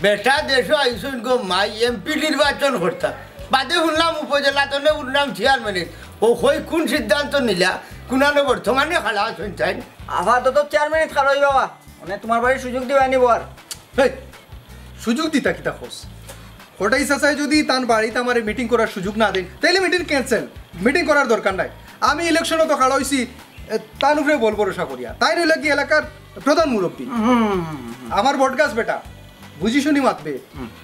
বেটা দেশো আইছইন গো মাই, এমপি নির্বাচন করতা। বাদে হুনলাম উপজেলা তনে উঠলাম চেয়ারম্যানে। ও কই কুন সিদ্ধান্ত নিলা? কুনানো বর্তমানে খাড়া আছইন তাইন? আপাতত চেয়ারম্যানে খাড়া অই বাবা। মানে তুমার বাড়িত সুযোগ দিবায় নি বওয়ার? হেই, সুযোগ দিতা কিতা কস? কটাই চাচায় যদি তান বাড়িত আমারে মিটিং করার সুযোগ না দেইন, তাইলে মিটিং ক্যান্সেল। মিটিং করার দরকার নাই। আমি ইলেকশনো তো খাড়া অইছি, এ, তান উপরে বল ভরসা করিয়া। তাইন অইলা কি এলাকার প্রধান মুরব্বি। আমার বটগাছ বেটা, বুঝি শুনি মাতবে।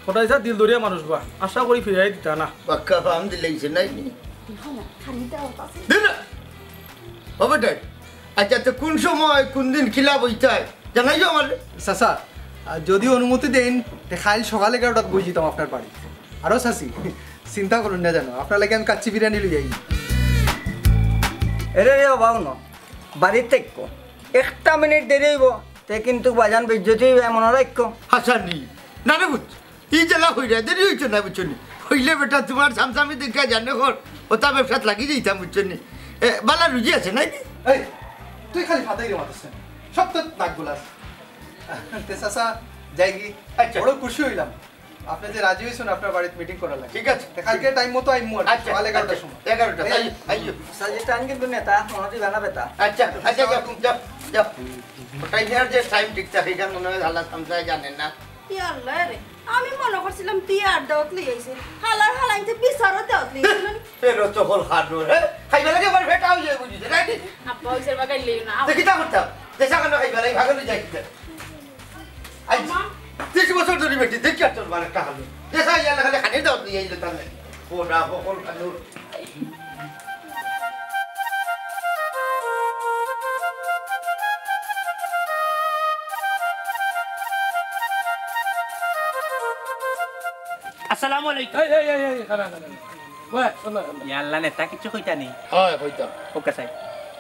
কটাই চাচা দিল দরিয়া মানুষ বা, আশা করি ফিরাই দিতা না। পাক্কা ফাম দিলাইছে নাই নি? দিল না। ও বেটা, আচ্ছা, তো কুন সময়, কুন দিন কিলা বইতায়? জানাইও আমারে। চাচা, আহ, যদি অনুমতি দেইন, তে কাইল সকাল এগারোটাত বই যিতাম আপনার বাড়ি। আরো চাচি, চিন্তা করইন না জানো, আপনার লাগি আমি কাচ্চি বিরিয়ানি লই আইমু। এরে রে বাবা, হুনো, বাড়িত থাকো। একটা মিনিট দেরি অইবো, তে কিন্তু বাজান বেইজ্জতি অইবো, মনো রাখো। হাসানি, না রে বুঝ, ই জেলা কইরা দেরি অইতো না, বুঝছো নি? অইলে বেটা তুমার সামসামি দেখিয়া জানে কর, ওতা ব্যবসাত লাগি যাইতাম, বুঝছো নি? এ, বালা রুজি আছে নাই নি? এই, তুই খালি ফাতাইরে মাতস না। সব তো নাক গুলাস। তে চাচা, যাইগি? আচ্ছা। বড় খুশি অইলাম। আপনে যে রাজি অইছইন আপনার বাড়িত মিটিং করার লাগি। ঠিক আছে। তে কাইলকে টাইম মতো আইমু আর কি, আচ্ছা, সকাল এগারোটার সময়। এগারোটা, এই, আইও, আইও। চাচা, যে টাইম কিন্তু নেতা, মনে দিবা না বেটা। আচ্ছা, আচ্ছা, যাও, যাও, যাও। ওটাই আর যে টাইম ঠিক থাকে, এখানে মনে হয় আল্লাহ সামসায় জানে না। ইয়া আল্লাহ রে, আমি মনো করছিলাম বিয়ার দাওয়াত লই আইছে। হালার হালাইনতে বিচারর দাওয়াত লই আইছে। ফেরত তো হল খানোর, হ্যাঁ? খাইবা লাগে আমার পেটা অই যায় বুঝিস, তাই নি? আব্বা, অইছে বা গাইল লইও না। তো কিতা করতাম? দেশা খানো খাইবা লাগে, ভাগলে যাই কিতা? আজ আম্মা। ত্রিশ বছর ধরি বেটি, দেখি আর তোর বারে একটা খালো। দেশা ইয়া লাগালে খানির দাওয়াত লই আইলে তার নাই। ও না, হকল খানোর। আসসালামু আলাইকুম। এই, এই, এই, এই, খাড়া, খাড়া, খাড়া। ওই, শোন না, শোন না। ইয়া আল্লাহ, নেতা কিচ্ছু কইতা নি? হয়, কইতাম। ওকে, স্যার।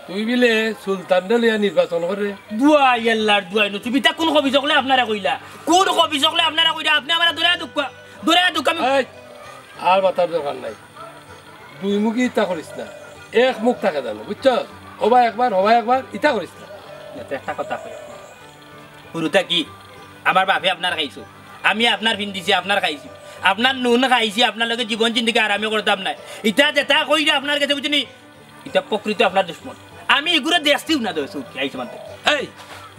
তুই বিলে সুলতানরে লইয়া নির্বাচন করে। দুয়াই আল্লাহর দুয়াই, নতুন ইতা কোন কবি চকলে আপনারা কইলা? কোন কবি চকলে আপনারা কইলা? আপনে আমারে ধরে দুঃখ, ধরে দুঃখ আমি এই, আর মাতার দরকার নাই। দুই মুখী ইতা করিস না, এক মুখ থাকে জানো, বুঝছস? ওবা একবার, হবা একবার, ইতা করিস না। না, তো একটা কথা কই, হুরুতা কি আমার বাপে আপনার খাইছো, আমি আপনার ফিন্দিছি, আপনার খাইছি, আপনার নুন খাইছি, আপনার লগে জীবন জিন্দেগি আরামে করতাম না। ইতা যেতা কইরা আপনার গেছে, বুঝছনি? ইতা প্রকৃত আপনার দুশমন। আমি ইগুরে দেখছিও না, দোষ উঠি আইছে মানতে। এই,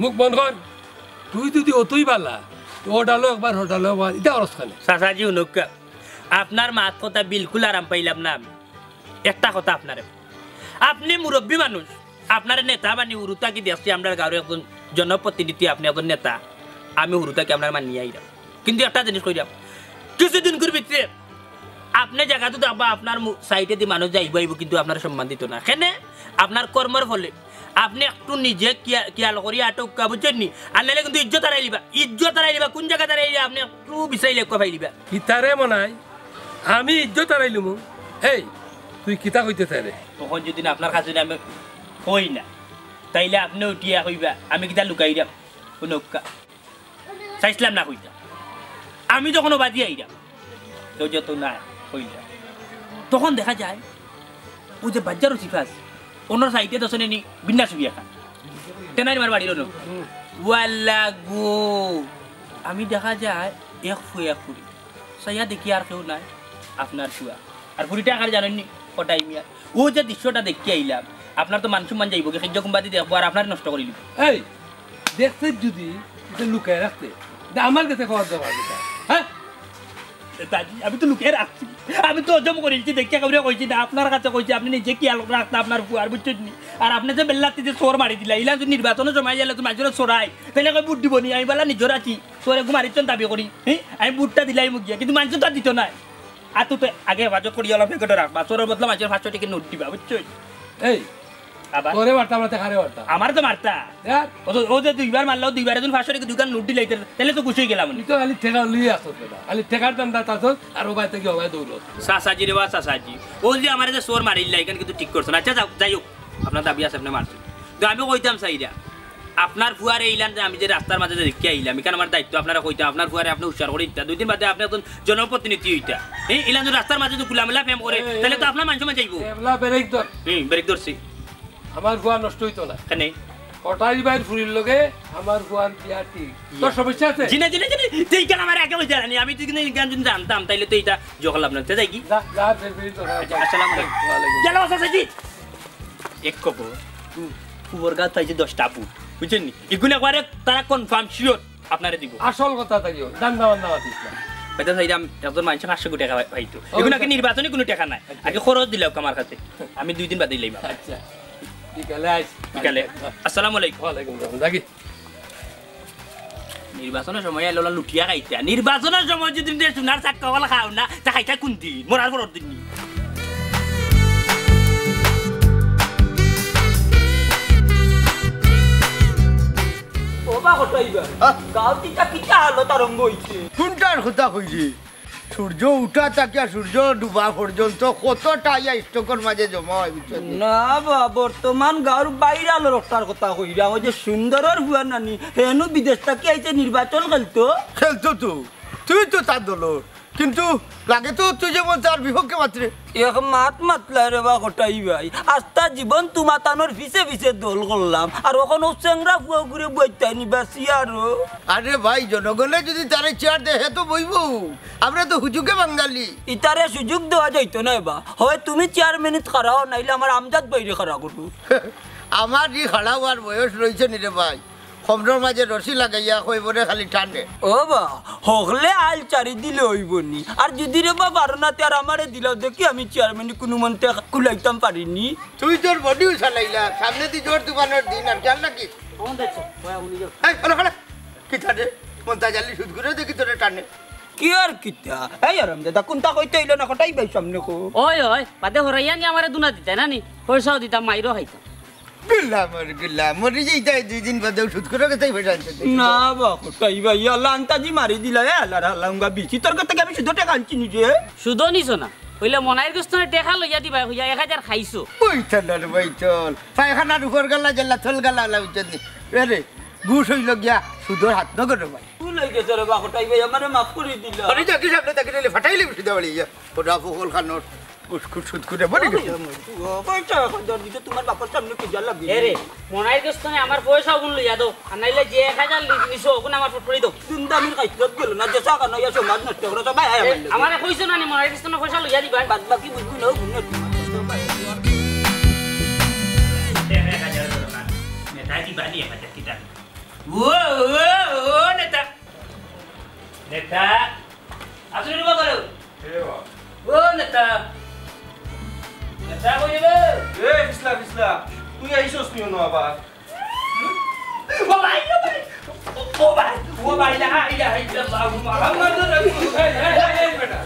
মুখ বন্ধ কর। তুই যদি অতই বালা, তো ওডালো একবার, ওডালো একবার, ইতা খরচ খানে। চাচাজি, হুনউক্কা, আপনার মাত কথা বিলকুল আরাম পাইলাম না আমি। একটা কথা আপনারে, আপনে মুরব্বি মানুষ, আপনারে নেতা বানি হুরুতা কি দেখছি, আমরার গাঁওর একজন জনপ্রতিনিধি, আপনে একজন নেতা, আমি হুরুতা কি আপনারে মানিয়া আইরাম। কিন্তু একটা জিনিস কইরাম, কিছুদিন করে ভিতরে আপনে জাগাত দেখবা আপনার মু-, সাইডেদি মানুষ যাইবো আইবো, কিন্তু আপনারে সম্মান দিতো না। কেনে? আপনার কর্মর ফলে। আপনে একটু নিজে খিয়া-, খিয়াল করি আটক, বুঝছইন নি? আর নাইলে কিন্তু ইজ্জত হারাইলিবা, ইজ্জত হারাইলিবা। কোন জাগাত হারাইলিবা? আপনে একটু বিচাইলে একটু পাইলিবা। কিতারে মনাই? আমি ইজ্জত হারাইলুমু? এই, তুই কিতা কইতে চাইরে? তখন যদি না আপনার কাছে আমি কই না, তাইলে আপনে উঠিয়া কইবা, আমি কিতা লুকাইরাম? হুনউক্কা। চাইছিলাম না কইতা। আমি যখন বাজি আইরাম, কেউ যত না কইলা, তখন দেখা যায়, ও যে বাজারও সিফাস, অন্য সাইডে দশনে নি বিন্যাস বিয়া খান। তেনাই আমার বাড়ির অন্য। ওয়াল্লা গো, আমি দেখা যায়, এক ফুয়ে এক ফুড়ি। চাইয়া দেখি আর কেউ নাই, আপনার ফুয়া। আর ফুড়িটা কারে জানইন নি? কটাই মিয়া। ও যে দৃশ্যটা দেখি আইলাম, আপনার তো মান সম্মান যাইবো, কি খেজ্জা কুম্বাদি দেখবো আর আপনারে নষ্ট করিলিবো। এই, দেখতে যদি এটা লুকায় রাখতে, এটা আমার কাছে খাওয়ার দাওয়ার কথা, হ্যাঁ? দাদি, আমি তো লুকায় রাখছি, আমি তো হজম করিলছি, দেখিয়া কাউরে কইছি না, আপনার কাছে কইছি, আপনে নিজে খিয়াল রাখতা আপনার ফুয়ার, বুঝছইন নি? আর আপনে যে বেল্লাত যে চোর মারি দিলা, ইলা যদি নির্বাচনর সময় গেলে তো মানষরে চোরাই, তাইলে কই ভোট দিবো নি? আমি বালা নিজর আছি, চোরে গু মারিছইন দাবি করি, হ্যাঁ? আমি ভোটটা দিলাইমু গিয়া, কিন্তু মানষে তো আর দিতো নায়। আর তুই তো আগে হেফাজত করিয়া অলা পকেটো রাখবা, চোরর বদলা মানষরে পাঁচশো টেকার নোট দিবা, বুঝছইন? এই, আবার? তোরে মারতাম না, তে কারে মারতাম? আমারে তো মারতা। ও যে দুইবার মারলা, দুইবারে যদি পাঁচশো টেকা দুইখান নোট দিলাইতে, তাইলে তো খুশি অইগেলাম। তুই তো খালি টেকা লইয়া আছস বেটা, খালি টেকার ধান্দাত আছস, আর ও বায় থাকি ও বায় দৌড়স। চাচাজি রে বা চাচাজি, ও যে আমারে যে চড় মারিলা, ইখান কিন্তু ঠিক করছো না। আচ্ছা, যাও, যাই হোক, আপনার দাবি আছে, আপনে মারছইন। তো আমি কইতাম চাইরাম, আপনার ফুয়ারে ইলান যে আমি যে রাস্তার মাঝে যে দেখিয়া আইলাম, ইখান আমার দায়িত্ব, আপনারে কইতাম, আপনার ফুয়ারে আপনে হুঁশিয়ার করি দিতা। দুই দিন বাদে আপনে একজন জনপ্রতিনিধি অইতা। এই ইলান যদি রাস্তার মাঝে যদি খোলামেলা প্রেম করে, তাইলে তো আপনার মান সম্মান যাইবো। হুম, ব্রেক ধরছি। আমার ফুয়া নষ্ট অইতো না। কেনে? কটাই ভাইর ফুরির লগে আমার ফুয়ার বিয়া ঠিক। তোর সমস্যা আছে? জি না, জি না, জি না। তুই কেন আমার আগে কইতে জানি? আমি তুই কিন্তু ইখান যদি জানতাম, তাইলে তো ইটা জগলাম না। তে যাই কি? যা, যা, বের, বের, যা, যা। আচ্ছা, আসসালামু আলাইকুম। ওয়ালাইকুম। গেল চাচাজি। এক খবর। হুম। ফুবর গাত পাইছে দশটা ফুট। বুঝছইন নি? ইগুন একবারে তারা কনফার্ম শিওর আপনারে দিব। আসল কথা থাকিও, ধান্দা বান্দা মাতিস না। বেটা চাইরাম একজন মানষে পাঁচশো কোটি টেকা পাই-, পাইতো। ও, এগুন আগে আচ্ছা। নির্বাচনী কুনু টেকা নাই। আচ্ছা। আগে খরচ দিলাও আমার কাছে। আমি দুই দিন বাদে লইবা। আচ্ছা। বিকালে আইস। বিকালে। আসসালামু আলাইকুম। ওয়ালাইকুম আসসালাম। দেখি। নির্বাচনর সময় আইলে ওলা লুটিয়া খাইতা। নির্বাচনর সময় যদি রে সোনার চাক্কা ওলা খাও না, তা খাইতা কুন দিন? মরার পরর দিন নি? ও বা কটাই ভাই, হ্যাঁ? গাঁওত ইটা কিতা হালত আরম্ভ অইছে? কুনটার কথা কইরে? সূর্য উঠা থাকিয়া সূর্য ডুবা পর্যন্ত কতটা আইয়া স্টকর মাঝে জমা অয়, বুঝছো নি? না বা, বর্তমান গাঁওর বাইরালর অটার কথা কইরাম, ওই যে সুন্দরর ফুয়া নানি, হেনু বিদেশ থাকি আইছে নির্বাচন খেলতো। খেলতো তো, তুই তো তার দলর, কিন্তু লাগে তো তুই যেমন তার বিপক্ষে মাতরে। এক মাত মাতলায় রে বা কটাই ভাই, আস্তা জীবন তুমা তানর পিছে পিছে দল করলাম, আর অখন ও চেংরা ফুয়া ঘুরে বইতাই নি বাসি আরো। আরে ভাই, জনগণে যদি তারে চেয়ার দেয়, হে তো বইবো। আমরা তো হুজুগে বাঙালি। ইতারে সুযোগ দেওয়া যাইতো না বা। হয় তুমি চেয়ারম্যানিত খাড়াও, নাইলে আমার আমজাদ ভাইরে খাড়া করো। আমার ই খাড়া অওয়ার বয়স রইছে নি রে ভাই। কমরর মাঝে রশি লাগাইয়া কইবরে খালি টানে। ও বা, হকলে আইল চারি দিলে অইবো নি। আর যদি রে বা পারো না, তে আর আমারে দিলাও, দেখি আমি চেয়ারম্যানি কুনুমন্তে কুলাইতাম পারি নি। তুই তোর বডিও চালাইলা, সামনেদি জোর তুফানর দিন, আর খেয়াল রাখিস। এই, খাড়া, খাড়া। কিতা রে? মন্তাজ আলী সুদ করে দেখি তোরে টানে। কি আর কিতা? এই আরাম দাদা, কুনতা কইতে অইলো না, কটাই ভাই সামনে কো। ওই, ওই, বাদে হরাইয়া নি আমারে দুনা দিতায় না নি? পয়সাও দিতাম, মাইরও খাইতাম। গুলাম আর গুলাম, মরি যাইতায় দুই দিন বাদেও সুদ করে গেছে পয়সা আনতে। না বা, কটাই ভাই, আল্লাহ আন্তাজি মারি দিলা, এ আল্লাহর হালাঙ্গা বিচি। তোর কাছ থাকি আমি সুদর টেকা আনছি নিজে। সুদও নিছো না? অইলে মনাইর গোস্তনে টেকা লইয়া দিবায়, কইয়া এক হাজার খাইছো। ওই চল রে, ওই চল। পায়খানার উপর গালা, জেলা তল গালা, আলা উজ্জ্বল নি। এ রে, ঘুষ অইলো গিয়া, সুদর হাত নগর রে ভাই। ভুল অই গেছে রে বা, কটাই ভাই, আমারে মাফ করি দিলা। আরে যা কি সামনে তাকে নিলে ফাটাইলে বেশি দেওয়ালি ইয়া। ওটা ফকল খানোর, ঘুষ, ঘুষ, সুদ করে বলি গেছে। ও, পয়সা এক হাজার দিতে তুমার বাপর সামনে কি জ্বালা এ রে, মনাইর গোস্তনে আমার পয়সা অগুন লইয়া দেও, আর নাইলে যে এক হাজার লি-, নিছো, অগুন আমার ফুটফুরি দেও। দুন্দামির খাইছত গেল না, যে চা খানো ইয়া সমাজ নষ্ট করে সবাই আয় এ, আমার লগে। আমারে কইছো না নি, মনাইর গোস্তনে পয়সা লইয়া দিবায়। বাদ বাকি বুঝবো না, বুঝবো না। নেতা দিবা নি এক হাজার কিতা? ও, ও, ও, নেতা। নেতা। আসলে রুবা করো। এ বাবা। ও নেতা। নেতা কই যাবে? এ, পিছলা, পিছলা। তুই আইছস নি অনো আবার? ও ভাই, ও ভাই। ও ভাই, ও ভাই, লা ইলাহা ইল্লাল্লাহু মুহাম্মাদুর রাসূলুল্লাহ। এই, এই, এই, এই, বেটা।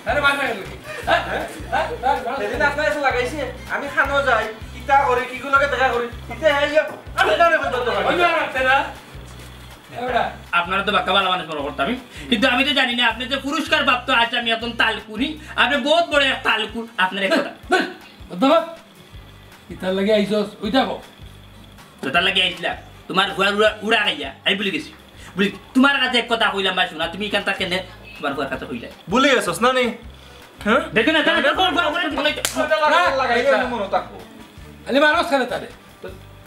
আরে, মাথা গেল কি? হ্যাঁ? হ্যাঁ? হ্যাঁ? হ্যাঁ? হ্যাঁ? সেদিন আপনার এসে লাগাইছে, আমি খানো যাই, কিতা করি, কিগুলোকে দেখা করি, কিতা হ্যাঁ, ইয়া, আমি জানে কই দরকার। ওই না, রাখতে না। আপনারা তো বাক্কা ভালা মানুষ মনো করতাম, কিন্তু আমি তো জানি না আপনি যে পুরস্কার প্রাপ্ত আসামি একজন তালকুনি, আপনি বহুত বড় এক তালকুন, আপনার এক কথা। ধুর, ধুর, কিতার লাগি আইছস? ওইটা কও। তো তার লাগি আইছিলাম, তোমার ফুয়ার উড়া, উড়া খাইয়া, আমি ভুলি গেছি। ভুলি, তোমার কাছে এক কথা কইলাম ভাই, শোনা, তুমি এখান থেকে নে, তোমার ফুয়ার কাছে কইলাই। ভুলি গেছস না নি? হ্যাঁ? দেখো না, দেখো না, দেখো না, দেখো না, দেখো না। লাগাইলে মনে থাকবো। আলি মারস কেন তারে?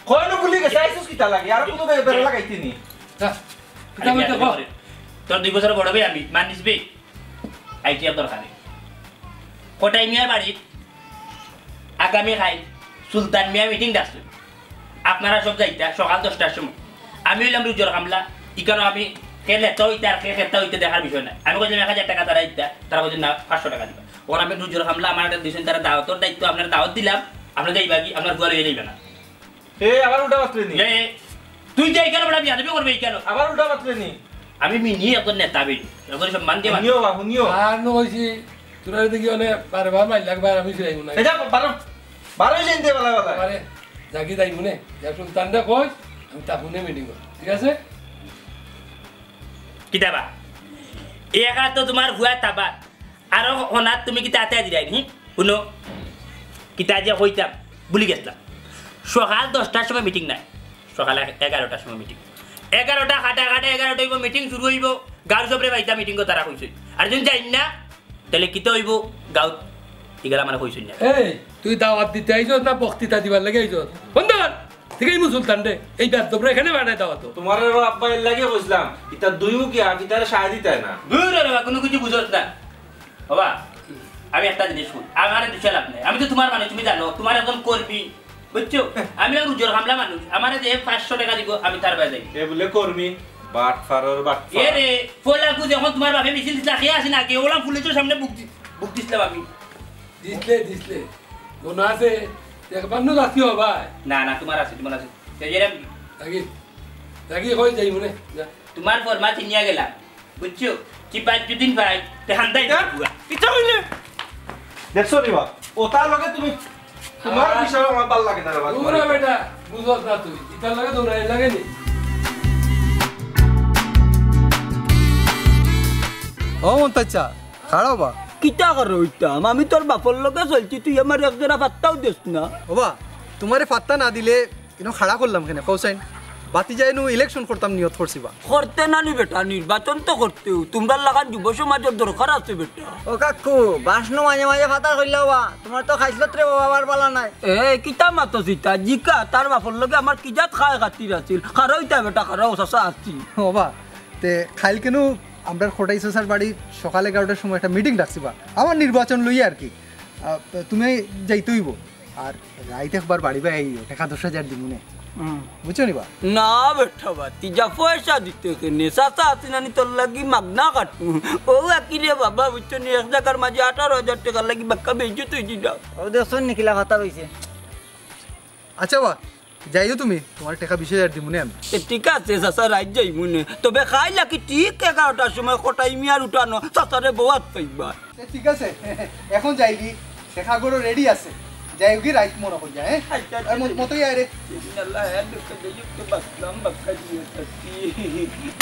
কইনো ভুলি গেছে, আইছস কিতা লাগি? আর কোনো বে-, বেড়া লাগাইতে নি। যা। কিতা আরে, বলতে আরে, কও? আরে। তোর দুই বছর বড় ভাই আমি, মানিস বে? আইডিয়া দরকার নেই। কটাই মিয়ার বাড়ি আগামী কাল সুলতান মিয়া মিটিং ডাকছে। আপনারা সব যাইতা সকাল দশটার সময়। আমি অইলাম রুজর কামলা, ইকানো আমি কে নেতা অইতা আর কে খেতা অইতা দেখার বিষয় না। আমি কইলাম এক হাজার টাকা তারা দিতা, তারা কইছে না, পাঁচশো টাকা দিবা। ওরা আমি রুজর কামলা, আমার একটা দিছেন তারা দাওয়াতর দায়িত্ব, আপনারা দাওয়াত দিলাম, আপনারা যাইবা কি, আপনার ফুয়া লইয়া যাইবা না। এ, আবার উল্টা মাতরে নি? এ, তুই যে এখানে বেটা বিয়াদবি করবে এখানে। আবার উল্টা মাতরে নি? আমি মিনি একজন নেতা বে, একজন সম্মান দিয়ে মাতি। হুনিও বা, হুনিও। আর নু কইছি, তোরা দেখি অনে বারবার মাইর লাগবে, আর আমি ফিরাইব না। এটা বারো, বারো হয়ে যাইতে বেলা বেলা। আরে, যাগি যাইমুনে, ইয়া সুলতানরে কইস, আমি তাকুনে মিটিং করব, ঠিক আছে? কিতাবা? এই একা তো তুমার হুয়া তাবাত, আরো অনাত তুমি কিতা আতে দিরাই নি? হুনো, কিতা যে কইতাম, ভুলি গেছলাম। সকাল দশটার সময় মিটিং নাই, সকাল এগারোটার সময় মিটিং। এগারোটা কাটা কাটা এগারোটা অইবো, মিটিং শুরু অইবো। গাঁওর সবরে বাইতা মিটিং করতারা কইছইন। আর যদি যাইন না, তাইলে কিতা অইবো? গাঁওত ইগালা মানে কইছইন না। এই, তুই দাওয়াত দিতে আইছস না বক্তৃতা দিবার লাগি আইছস? বন্ধ কর। ঠিক আছে, সুলতান রে, এই বেয়াদবরে এখানে বাড়াই দাও তো। তোমার আব্বা এর লাগি কইছিলাম, ইতা দুই মুখী আগ, ইতারে সায় দিতায় না। দূর রে বাবা, কুনু কিছু বুঝস না। বাবা, আমি একটা জিনিস কই, আমারে দুষে লাভ নাই। আমি তো তুমার মানুষ, তুমি জানো, তুমার একজন কর্মী, বুঝছো? আমি আর উজর হামলা মানুষ, আমারে যে পাঁচশো টেকা দিবো, আমি তার বায় যাই। এ বুলে কর্মী, বাটফারর বাটফার। এ রে, ফলাকু যখন তুমার বাপে মিছিল দিছলা, কে আছি না, কে ওলা পুলিশর সামনে বুক দি-, বুক দিছলাম আমি। দিছলে, দিছলে। মনো আছে? একবার নু জাতীয় হবায়। না, না, তুমার আছে, তুমার আছে। তে যেরাম কি? রাগি, রাগি কই যাইমুনে, যা। তুমার ফরমা চিনিয়া গেলাম, বুঝছো? কি পাঁচ দুদিন ভাই, তে হান্দাই ইতা? দিবো। ইতা কইলে? দেখছো নি বা? ও তার লগে তুমি, তুমার আ- বিষয় আমার ভালা লাগে না রে বা। দূর হ বেটা, বুঝস না তুই। ইতার লগে দৌড়াই লাগে নি? ও মন্তাজ চা, খাড়া অবা। কিতা করো অইতাম? আমি তোর বাপর লগে চলছি, তুই আমার এক জোড়া পাত্তাও দিস না। ওবা, তুমারে পাত্তা না দিলে ইনো খাড়া করলাম কেনে, কও চাইন? বাতি যায় নু ইলেকশন করতাম নিয়ত করছি বা। করতে না নি বেটা, নির্বাচন তো করতেউ। তুমরার লাখান যুব সমাজর দরকার আছে বেটা। ও কাকু, বাস নু মাঝে মাঝে ফাতা কইলাও বা, তুমার তো খাইছলত রে বাবা, বার বালা নাই। এ, কিতা মাতস ইতা? জিকা, তার বাপর লগে আমার কি জাত খায় খাতির আছিল? খাড়া অইতা বেটা, খাড়া ও চাচা আছি। ওবা, তে খাইল কেনু আমরার খটাই চাচার বাড়ি সকাল এগারোটার সময় একটা মিটিং ডাকছি বা, আমার নির্বাচন লইয়া আর কি। আহ, তুমি যাইতে অইবো। আর রাইত একবার বাড়ি বায় আইও, টেকা দশ হাজার দিমুনে। হুম। বুঝছো নি বা? না বেটা বা, তি যা পয়সা দিতে কেনে? চাচা আছি না নি তোর লাগি মাগনা কাটমু। ও আকি রে বাবা, বুঝছো নি, এক জাগার মাঝে আঠারো হাজার টেকার লাগি বাক্কা বেইজ্জত অইছি না। ও দেখছো নি কিলা কথা কইছে? আচ্ছা বা, যাইও তুমি, তুমার টেকা বিশ হাজার দিমুনে আমি। এ, ঠিক আছে, চাচা, রাইত যাইমুনে। তবে খাইল আকি ঠিক এগারোটার সময় খটাই মিয়ার উঠানো, চাচারে বওয়াত পাইবা। এ, ঠিক আছে, এখন যাইগি, টেকা গরো রেডি আছে। যাইগি রাইত মনো করিয়া, হ্যাঁ? আচ্ছা, আচ্ছা, আর মত-, আচ্ছা। মতই আয় রে। ইন্নাল্লাহ, হ্যাঁ, দুঃখ দিয়ে যুক্ত বাঁচলাম, বাক্কা দিয়ে থাকি।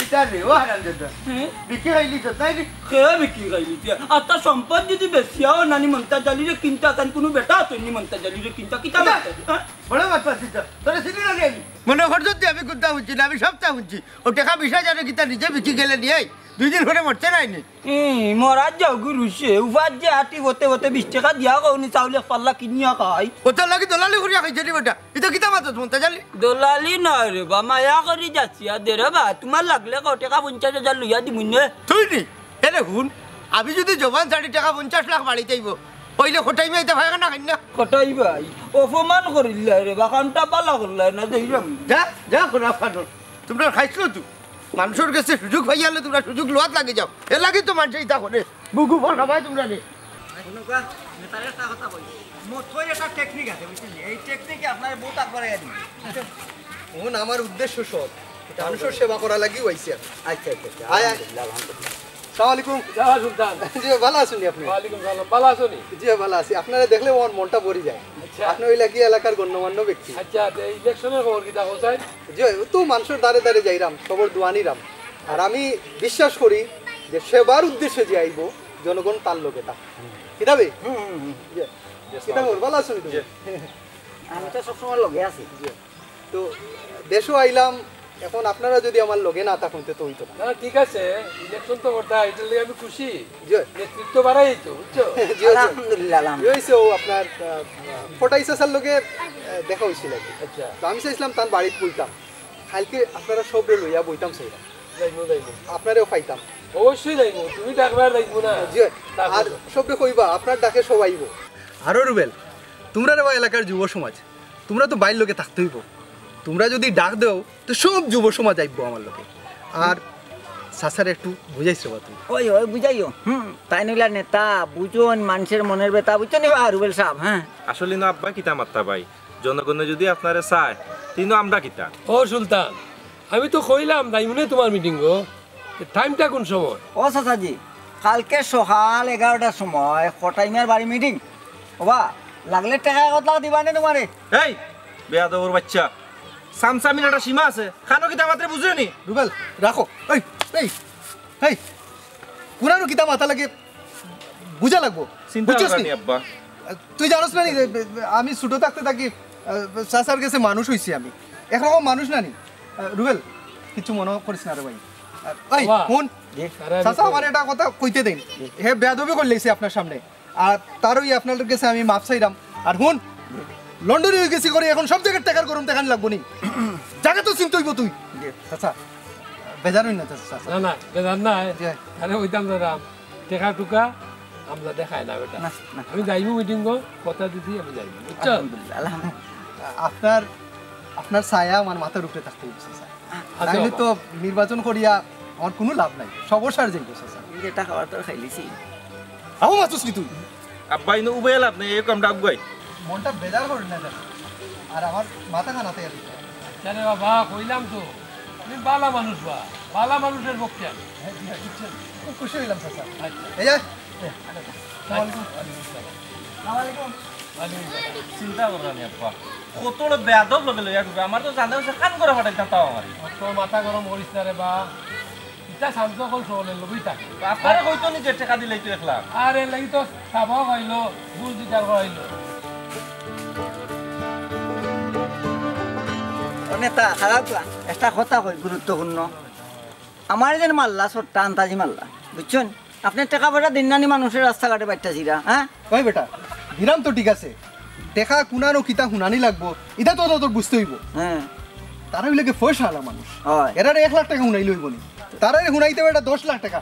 ইতা রে, ও হারামজাদা। হ্যাঁ? বিকি খাইলি তো, তাই রে? কে বিকি খাইলি তুই? আর তার সম্পদ যদি বেশিয়াও নানি মন্তাজ আলীরে কিনতা, তান কুনু বেটা আছে নি মন্তাজ আলীরে কিনতা, কিতা কিতা? মাততা, হ্যাঁ? বড় মাত মাতিস তো। তোরে চিনি না রে আমি। মনো করছো তুই আমি কুন্তা হুনছি না, আমি সবতা হুনছি। ও টেকা বিশ হাজারে কিতা নিজে বিকি গেলে নিয়ে আই। দুই দিন পরে মরছে নাই নি? ই, মরার যাও গুরু সে, উপার যে আটি বতে বতে বিশ টেকা দিয়া কওনি চাউল এক পাল্লা কিনিয়া খাই। ও তোর লাগি দলালি করিয়া খাইছে নি বেটা? ইতা কিতা মাতস মন্তাজ আলী? দলালি নয় রে বা, মায়া করি যাচ্ছি আর দে রে বা, তুমার লাগলে কও টেকা পঞ্চাশ হাজার লইয়া দিমুনে। তুই নি? এরে হুন, আমি যদি জবান ছাড়ি টেকা পঞ্চাশ লাখ বাড়ি যাইবো, অইলে খটাই মিয়া ইতা পায়খানা খাইন না। খটাই ভাই, অপমান করিল্লায় রে বা, কামটা বালা করলায় না, যাইরাম। যা, যা, খোরা ফাটল। তুমরা খাইছো তো। মানষর গেছে সুযোগ পাইয়ালে তুমরা সুযোগ লওয়াত লাগি যাও। এর লাগি তো মানষে ইতা করে। বুকু ফর খাবায় তুমরারে। হুনো গা, নেতারে একটা কথা কই। মতই একটা টেকনিক আছে, বুঝলি? এই টেকনিকে আপনারে বহুত আগবাড়াইয়া দিবে। হুন, আমার উদ্দেশ্য সৎ। মানষর সেবা করা লাগিউ আইছি আমি। আচ্ছা, আচ্ছা, আচ্ছা। আয়, আয়। আলহামদুলিল্লাহ, আলহামদুলিল্লাহ। সালাম আলাইকুম। যা সুলতান। জি, ভালা আছইন নি আপনে? ওয়ালাইকুম সালাম, ভালা আছো নি? জি, ভালা আছি। আপনারে দেখলে আমার মনটা ভরি যায়। আচ্ছা। আপনে অইলা কি এলাকার গণ্যমান্য ব্যক্তি। আচ্ছা, তে ইলেকশনের খবর কিতা কও চাই? জি, অউ তো মানষর দ্বারে দ্বারে যাইরাম, সবর দোয়া নিরাম। আর আমি বিশ্বাস করি যে সেবার উদ্দেশ্যে যে আইবো, জনগণ তার লগে তা। কিতা বে? হুম, হুম, হুম। জি। জি, কিতা খবর? ভালা আছো নি তুমি? জি। আমি তো সবসময় লগে আছি। জি। তো দেশো আইলাম, এখন আপনারা যদি আমার লগে না থাকইন, তে তো অইতো না। না, ঠিক আছে, ইলেকশন তো করতা, ইটার লাগি আমি খুশি। জি। নেতৃত্ব বাড়াই তো, বুঝছো? জি, জি। আলহামদুলিল্লাহ, আলহামদুলিল্লাহ। অই অইছে, অউ আপনার, আহ, ফটাই চাচার লগে, আহ, দেখা অইছিল আর কি। আচ্ছা। তো আমি চাইছিলাম তান বাড়িত বইতাম। কাইলকে আপনারা সবরে লইয়া বইতাম চাইরাম। যাইমু, যাইমু। আপনারেও পাইতাম। অবশ্যই যাইমু, তুমি ডাকবা আর যাইমু না। জি, আর সবরে কইবা, আপনার ডাকে সব আইবো। আরো রুবেল, তুমরা রে বা এলাকার যুব সমাজ, তুমরা তো ভাইর লগে থাকতে অইবো। তুমরা যদি ডাক দেও, তো সব যুব সমাজ আইবো আমার লগে। আর চাচারে একটু বুঝাইছ বা তুমি। ওই, ওই, বুঝাইও। হুম, তাইন অইলা নেতা, বুঝইন মানষর মনর ব্যথা, বুঝছো নি বা, রুবেল সাব, হ্যাঁ? আসলে না আব্বা, কিতা মাততা ভাই, জনগণে যদি আপনারে চায়, তে ইনো আমরা কিতা? ও সুলতান, আমি তো কইলাম যাইমুনে তুমার মিটিংও। টাইমটা কুন সময়? ও চাচাজি, কাইলকে সকাল এগারোটার সময় খটাই মিয়ার বাড়ি মিটিং। ওবা, লাগলে টেকা এক লাখ দিবা নে তুমারে। এই, বেয়াদবর বাচ্চা, সামসামির একটা সীমা আছে। কানো কিতা মাতরে বুঝরে নি? রুবেল, রাখো। এই, এই, এই, কুনানো কিতা মাতা লাগে বুঝা লাগবো। চিন্তা বুঝছস করবা নি? নি, আব্বা। তুই জানোস না নি যে, আমি ছোট থাকতে থাকি, আহ, চাচার গেছে মানুষ অইছি আমি। একরকম মানুষ না নি? আহ, রুবেল, কিচ্ছু মনো করিস না রে ভাই। আহ, এই, বাবা। হুন, জি। চাচা আমার এটা কথা কইতে দেন। জি। হে বেয়াদবি করিলাইছে আপনার সামনে। আর তারই আপনার গেছে আমি মাফ চাইরাম। আর হুন, লন্ডনি অইগেছি করি এখন সব জাগার টেকার গরম দেখানি লাগবো নি। জাগা তো চিনতে অইবো তুই। জি। চাচা, বেজার অইন না চাচা, চাচা। না, না, বেজার না, এ। জি। আরে অইতাম না রাম। টেকা টুকা আমরা দেখাই না বেটা। না, না। আমি যাইমু মিটিং গো, কথা দিছি আমি যাইমু। বুঝছো? আলহামদুলিল্লাহ, আলহামদুলিল্লাহ। আপনার, আপনার ছায়া আমার মাথার উপরে থাকতে অইবো, চাচা। আচ্ছা নাইলে বাবা। তো নির্বাচন করিয়া আমার কুনু লাভ নাই, সব অসার যাইবো, চাচা। এই যে টাকা বার্তা খাইলিছি। আবু মাতুস নি তুই? আব্বা, ইনো উবাইয়া লাভ নাই, এই কামটা আগুয়াই। মনটা বেজার করেন না, চাচা। আর আমার মাথা খানা তৈরি। আরে বাবা, কইলাম তো, আমি বালা মানুষ বা, বালা মানুষের পক্ষে আমি। হ্যাঁ, জি, বুঝছেন। খুব খুশি অইলাম, চাচা। আচ্ছা। এই যে, আসসালামু আলাইকুম। ওয়ালাইকুম আসসালাম। চিন্তা করো না, আব্বা। কত বড় বেয়াদব লগে লইয়া ঢুকে। আমার তো জানা অইছে কান করা ফাটাইতাম তাও আমার। অত মাথা গরম করিস না রে বা। ইতা শান্ত অকল সবলের লগেই থাকে। আপনারে কইতো নি যে টেকা দিলেই তো এক লাখ। আরে লাগি তো সাবাও খাইলো, বুঝ দিদার খাইলো। ও নেতা, খারাপ না। একটা কথা কই গুরুত্বপূর্ণ। আমারে যেন মারলা, সট্টা আন্তাজি মারলা, বুঝছইন? আপনে টেকা পয়সা দিন না নি মানুষরে রাস্তাঘাটে বাইট্টা ছিরা, হ্যাঁ? ওই বেটা, দিরাম তো ঠিক আছে, টেকা কুনানো কিতা হুনানি লাগবো, ইটা তো তোর বুঝতে অইবো। হ্যাঁ। তারা অইলে কি পয়সাআলা মানুষ। হয়। এরারে এক লাখ টেকা হুনাইলে অইবো নি? তারারে হুনাইতে অইবো দশ লাখ টেকা।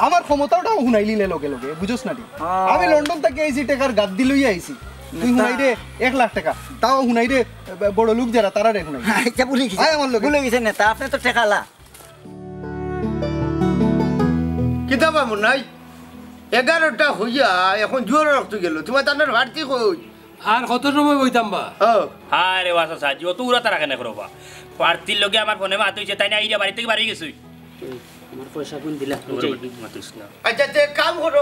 আমার ক্ষমতাটাও হুনাইলিলে লগে লগে, বুঝোস না নি? হ্যাঁ। আমি লন্ডন থাকি আইছি, টেকার গাদ্দি লইয়া আইছি। তুই তা হুনাইরে এক লাখ টেকা, তাও হুনাইরে, এ, বড় লোক যারা, তারারে হুনাই। আচ্ছা, ভুলে গেছি। আয় আমার লগে। ভুলে গেছেন নেতা, আপনে তো টেকাআলা। কিতা বা মনাই? এগারোটা হইয়া এখন জোয়ার রক্ত গেল, তুমার তানর প্রার্থী কই? আর কত সময় বইতাম বা? ও। হায় রে বা চাচাজি, অত উড়াতাড়া কেনে করো বা? প্রার্থীর লগে আমার ফোনে মাত অইছে, তাইন আইরা বাড়ি থাকি বারই গেছইন। আমার পয়সা কোন দিলা? ওরে বুঝাই। বাবা, মাতিস না। আচ্ছা, তে কাম করো,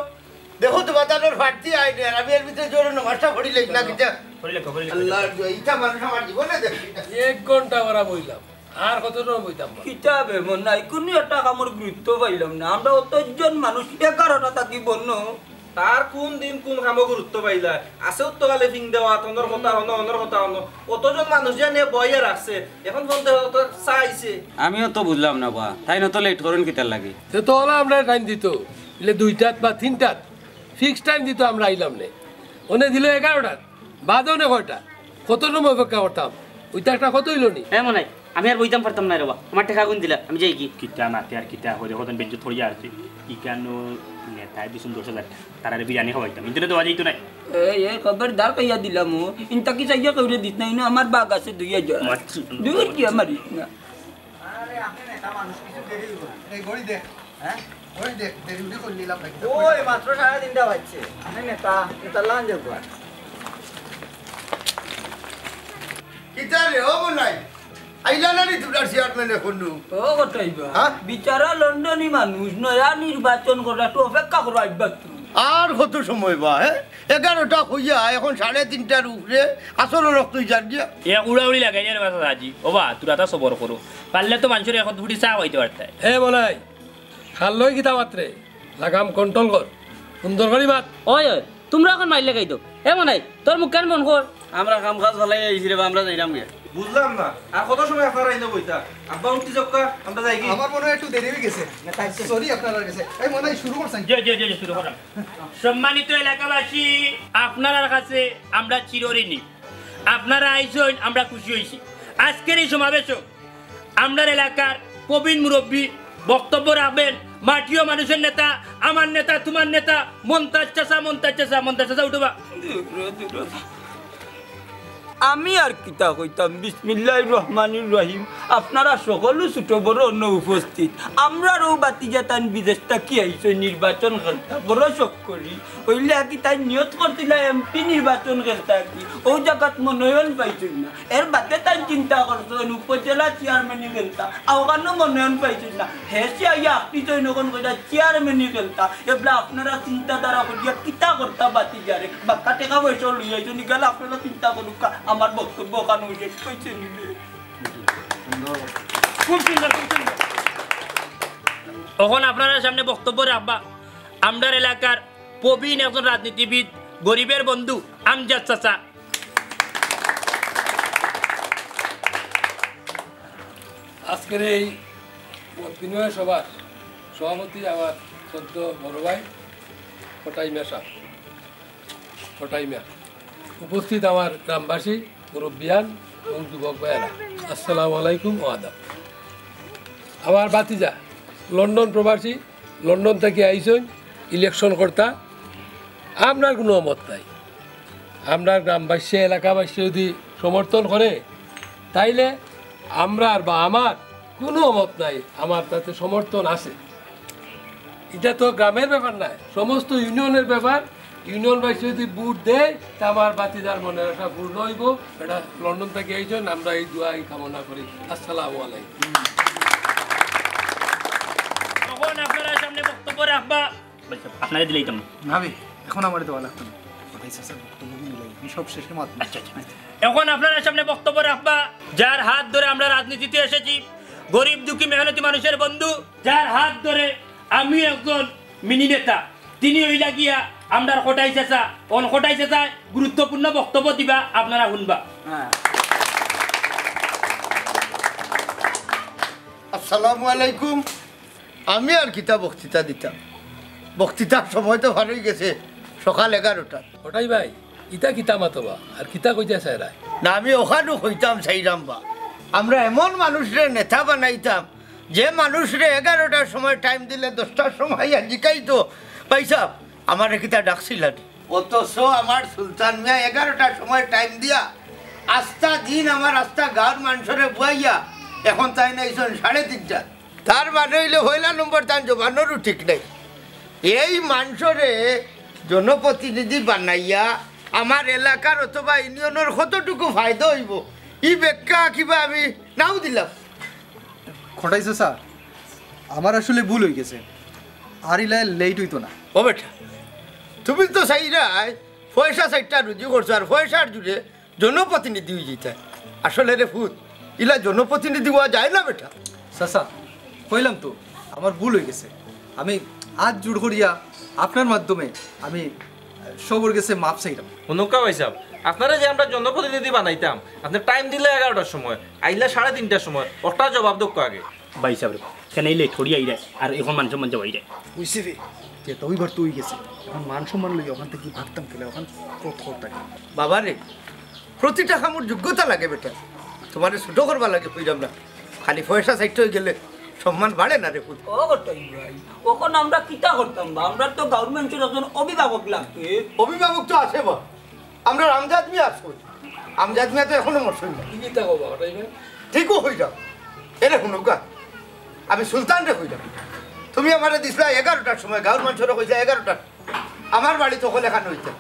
দেখো তুমার তানর প্রার্থী আইলে, আর আমি এর ভিতরে জোরে নমাজটা পড়ি লই না কিতা? পড়ি লেখো, পড়ি লেখো। আল্লাহ, ইটা মানুষ আমার জীবনে দেখি না। এক ঘন্টা ওরা বইলাম। আর কত সময় বইতাম বা? কিতা বে মনাই, কুনু একটা কামর গুরুত্ব পাইলাম না। আমরা অতজন মানুষ, এগারোটা থাকি বনো। তার কুন দিন কুন কামো গুরুত্ব পাইলা? আছে উত্তকালে ফিং দেওয়া, তনর কথা হনো, অনর কথা হনো। অতজন মানুষ জানিয়া বইয়া রাখছে। এখন ফোন দেওয়া তো চাইছে। আমিও তো বুঝলাম না বা, তাইন অত লেট করইন কিতার লাগি? তে তো অলা আমরারে টাইম দিতো। ইলে দুইটাত বা তিনটাত। ফিক্সড টাইম দিতো, আমরা আইলাম নে। অনে দিলো এগারোটাত। বাদে অনে কয়টা? কত সময় অপেক্ষা করতাম? অইটা একটা কথা অইলো নি? এ মনাই, আমি আর বইতাম পারতাম না রে বা। আমার টেকা কুন দিলা? আমি যাইগি। কিতা মাতে আর কিতা কইরে, কতদিন বেঞ্চো থইয়া আছে। ইকানো নেতায় দিছইন দশ হাজার টেকা। তারারে বিরিয়ানি খাওয়াইতাম। ইন্টারনেট দেওয়া যাইতো নায়। এ, এ, খবরদার কইয়া দিলাম ও। ইনতা কি চাইয়া কেউরে দিস না, ইনো আমার বাঘ আছে দুই হাজার। মারছি। দুই কি আমার না। আরে, আপনে নেতা মানুষ, কিছু দেরি অইবো না। এই ঘড়ি দেখ। হ্যাঁ? ঘড়ি দেখ, দেরি উঠে করলি লাভ নাই। ওই মাত্র সাড়ে তিনটা বাজছে। আপনে নেতা, নেতার লান যাবো আর। কিতা রে, ও মনাই? আইলা না নি তুমরার চেয়ারম্যান এখনো? ও কটাই বা? হ্যাঁ? বিচারা লন্ডনি মানুষ, নয়া নির্বাচন করা, একটু অপেক্ষা করো, আইবা তো। আর কত সময় বা, হ্যাঁ? এগারোটা হইয়া, এখন সাড়ে তিনটার উপরে, আসরও রক্ত যার গিয়া। এ উড়াউড়ি লাগাই রে বা চাচাজি। ও বা, তুরা তা সবর করো। পারলে তো মানষরে এখন ফুটি চা খাইতে পারতায়। এ মনাই, খাল লই কিতা মাতরে? লাগাম কন্ট্রোল কর। সুন্দর করি মাত। ওই, ওই, তুমরা অখন মাইর লাগাই দেও। এ মনাই, তোর মুখখান বন্ধ কর। আমরা কাম কাজ ফালাই আইছি রে বা, আমরা যাইরাম গিয়া। বুঝলাম না, আর কত সময় আপনারা ইনো বইতা? আব্বা উঠি যাউক্কা, আমরা যাইগি। আমার মনে হয় একটু দেরি অই গেছে। না, তাই তো। সরি আপনারার গেছে। এই মনাই শুরু করছইন। জি, জি, জি, জি, শুরু করলাম। সম্মানিত এলাকাবাসী, আপনারার কাছে আমরা চিরঋণী। আপনারা আইছইন, আমরা খুশি অইছি। আজকের এই সমাবেশো আমরার এলাকার প্রবীণ মুরব্বি বক্তব্য রাখবেন, মাটিও মানুষের নেতা, আমার নেতা, তুমার নেতা, মন্তাজ চাচা, মন্তাজ চাচা, মন্তাজ চাচা উঠো বা। আমি আর কিতা কইতাম, বিসমিল্লাহির রহমানির রহিম। আপনারা সকল ছোট বড় অনো উপস্থিত, আমরার অউ ভাতিজা তাইন বিদেশ থাকি আইছইন নির্বাচন খেলতা, বড় শখ করি। অইলে আর কি তাইন নিয়ত করছিলা এমপি নির্বাচন খেলতা আর কি, অউ জাগাত মনোনয়ন পাইছইন না। এর বাদে তাইন চিন্তা করছইন উপজেলা চেয়ারম্যানি খেলতা, অখানো মনোনয়ন পাইছইন না। হেষে আইয়া আপনি তো অখন কইরা চেয়ারম্যানি খেলতা। এবলা আপনারা চিন্তাধারা করিয়া কিতা করতা ভাতিজারে? বাক্কা টেকা পয়সা লইয়া আইছইন, ইখান আপনারা চিন্তা করউক্কা। আমার বক্তব্য ওখানে শেষ করছি নিজে। খুব সুন্দর, খুব সুন্দর। এখন আপনারার সামনে বক্তব্য রাখবা আমরার এলাকার প্রবীণ একজন রাজনীতিবিদ, গরিবের বন্ধু আমজাদ চাচা। আজকের এই মত বিনিময় সভার সভাপতি আমার শ্রদ্ধেয় বড় ভাই কটাই মিয়া সাহেব, কটাই মিয়া। উপস্থিত আমার গ্রামবাসী, মুরব্বিয়ান এবং যুবক ভাইয়েরা, আসসালামু আলাইকুম ও আদাব। আমার ভাতিজা লন্ডন প্রবাসী, লন্ডন থাকি আইছইন ইলেকশন করতা। আমরার কুনু অমত নাই। আমরার গ্রামবাসী, এলাকাবাসী যদি সমর্থন করে, তাইলে আমরার বা আমার কুনু অমত নাই, আমার তাতে সমর্থন আছে। ইটা তো গ্রামের ব্যাপার নায়, সমস্ত ইউনিয়নের ব্যাপার। ইউনিয়নবাসী যদি ভোট দেয়, তা আমার ভাতিজার মনের আশা পূর্ণ অইবো। ইটা লন্ডন থাকি আইছইন, আমরা এই দোয়া, এই কামনা করি। আসসালামু আলাইকুম। তখন আপনারার সামনে বক্তব্য রাখবা। ভাই সাহেব, আপনারে দিলাইতাম না। না ভাই, এখন আমারে দেওয়া লাগতো না। ভাই চাচা, বক্তব্য নিয়ে লাগে, আমি সব শেষে মাত। আচ্ছা, আচ্ছা। এখন আপনারার সামনে বক্তব্য রাখবা, যার হাত ধরে আমরা রাজনীতিতে এসেছি, গরিব দুঃখী মেহনতি মানুষের বন্ধু, যার হাত ধরে আমি একজন মিনি নেতা, তিনি অইলা গিয়া আমরার কটাই চাচা। অন কটাই চাচায় গুরুত্বপূর্ণ বক্তব্য দিবা, আপনারা শুনবা। হ্যাঁ। আসসালামু আলাইকুম। আমি আর কিতা বক্তৃতা দিতাম, বক্তৃতার সময় তো পার অই গেছে সকাল এগারোটা। কটাই ভাই, ইতা কিতা মাতো বা, আর কিতা কইতা চাইরায়? না, আমি অখানউ কইতাম চাইরাম বা, আমরা এমন মানুষরে নেতা বানাইতাম, যে মানুষরে এগারোটার সময় টাইম দিলে দশটার সময় আইয়া জিকাইতো, "ভাই সাহেব, আমারে কিতা ডাকছিলা নি?" অথচ আমার সুলতান মিয়া এগারোটার সময় টাইম দিয়া আস্তা দিন আমার আস্তা গাঁওর মানষরে বুয়াইয়া এখন তাইন আইছইন সাড়ে তিনটা। তার মানে অইলে পয়লা নম্বর তান জবানরও ঠিক নাই। এই মানষরে জনপ্রতিনিধি বানাইয়া আমার এলাকার অথবা ইউনিয়নর কতটুকু ফায়দা অইবো, ই ব্যাখ্যা কিবা আমি নাও দিলাম। কটাই চাচা, আমার আসলে ভুল অই গেছে, আর ইলা লেট অইতো না। ও বেটা, তুমি তো চাইরায় পয়সা চাইরটা রুজি করছো, আর পয়সার জুরে জনপ্রতিনিধি অই যাইতায়। আসলে রে পুত, ইলা জনপ্রতিনিধি অওয়া যায় না বেটা। চাচা, কইলাম তো, আমার ভুল অই গেছে। আমি আত জোড় করিয়া আপনার মাধ্যমে আমি সবর গেছে মাফ চাইরাম। হুনুক্কা ভাই সাহেব, আপনারে যে আমরা জনপ্রতিনিধি বানাইতাম, আপনে টাইম দিলা এগারোটার সময়, আইলা সাড়ে তিনটার সময়, অটার জবাব দেউক্কা আগে। ভাই সাহেব, কেনে লেট করিয়া আইরায়, আর এখন মান সম্মান যাওয়াইরায়। অইছে রে, যেতা অইবার তো অই গেছে, এখন মান সম্মান লইয়া অখান থাকি ভাগতাম কেনে, অখান কত কত থাকে। বাবা রে, প্রতিটা কামর যোগ্যতা লাগে বেটা, তুমারে ছোট করবার লাগি কইরাম না, খালি পয়সা চাইরটা অই গেলে সম্মান বাড়ে না রে পুত। ও কটাই ভাই, অখন আমরা কিতা করতাম বা? আমরা তো গাঁওর মানষর একজন অভিভাবক লাগতো। অভিভাবক তো আছে বা, আমরার আমজাদ মিয়া আছে। আমজাদ মিয়া তো এখনো মরছইন না। কিতা কও বা কটাই ভাই? ঠিকউ কইরাম। এরে হুনুক্কা, আমি সুলতানরে কইরাম, তুমি আমারে দিছলায় এগারোটার সময়, গাঁওর মানষরে কইছলায় এগারোটার। আমার বাড়িত অখন এখান অইতা,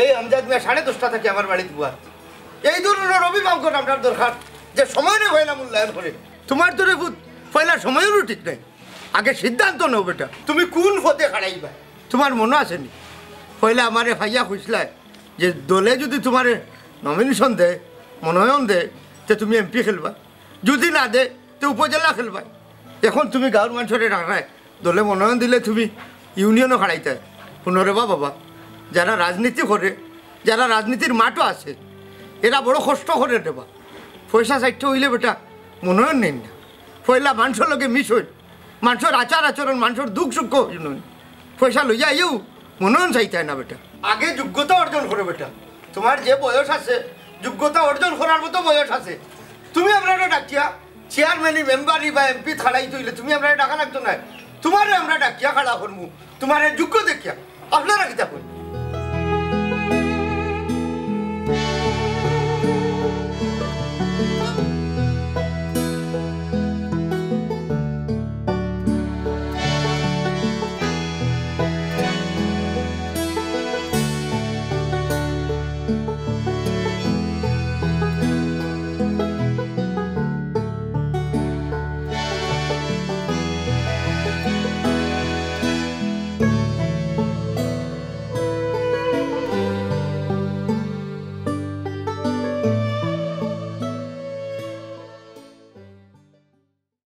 এই আমজাদ মিয়া সাড়ে দশটা থাকি আমার বাড়িত বুয়ার। এই ধরনর অভিভাবকর আমরার দরকার, যে সময়রে পয়লা মূল্যায়ন করে। তুমার তো রে পুত পয়লা সময়রও ঠিক নাই। আগে সিদ্ধান্ত নেও বেটা, তুমি কুন পদে খাড়াইবায়। তুমার মনো আছে নি, পয়লা আমারে পাইয়া কইছলায় যে দলে যুদি তুমারে নমিনেশন দেয়, মনোনয়ন দেয়, তে তুমি এমপি খেলবায়, যুদি না দেয়, তে উপজেলা খেলবায়। এখন তুমি গাঁওর মানষরে ডাকরায়, দলে মনোনয়ন দিলে তুমি ইউনিয়নও খাড়াইতায়। হুনো রে বা বাবা, যারা রাজনীতি করে, যারা রাজনীতির মাঠো আছে, এরা বড় কষ্ট করে রে বা। পয়সা চাইরটা অইলে বেটা মনোনয়ন নেইন না, পয়লা মানষর লগে মিশইন, মানষর আচার আচরণ, মানষর দুখ সুখ হুনইন। পয়সা লইয়া আইয়াউ মনোনয়ন চাইতায় না বেটা। আগে যোগ্যতা অর্জন করো বেটা, তুমার যে বয়স আছে, যোগ্যতা অর্জন করার মতো বয়স আছে। তুমি আমরারে ডাকিয়া চেয়ারম্যানি, মেম্বারি বা এমপিত খাড়াইতে অইলে তুমি আমরারে ডাকা লাগতো নায়। তুমারে আমরা ডাকিয়া খাড়া করমু, তুমারে যোগ্য দেখিয়া। আপনারা কিতা কইন?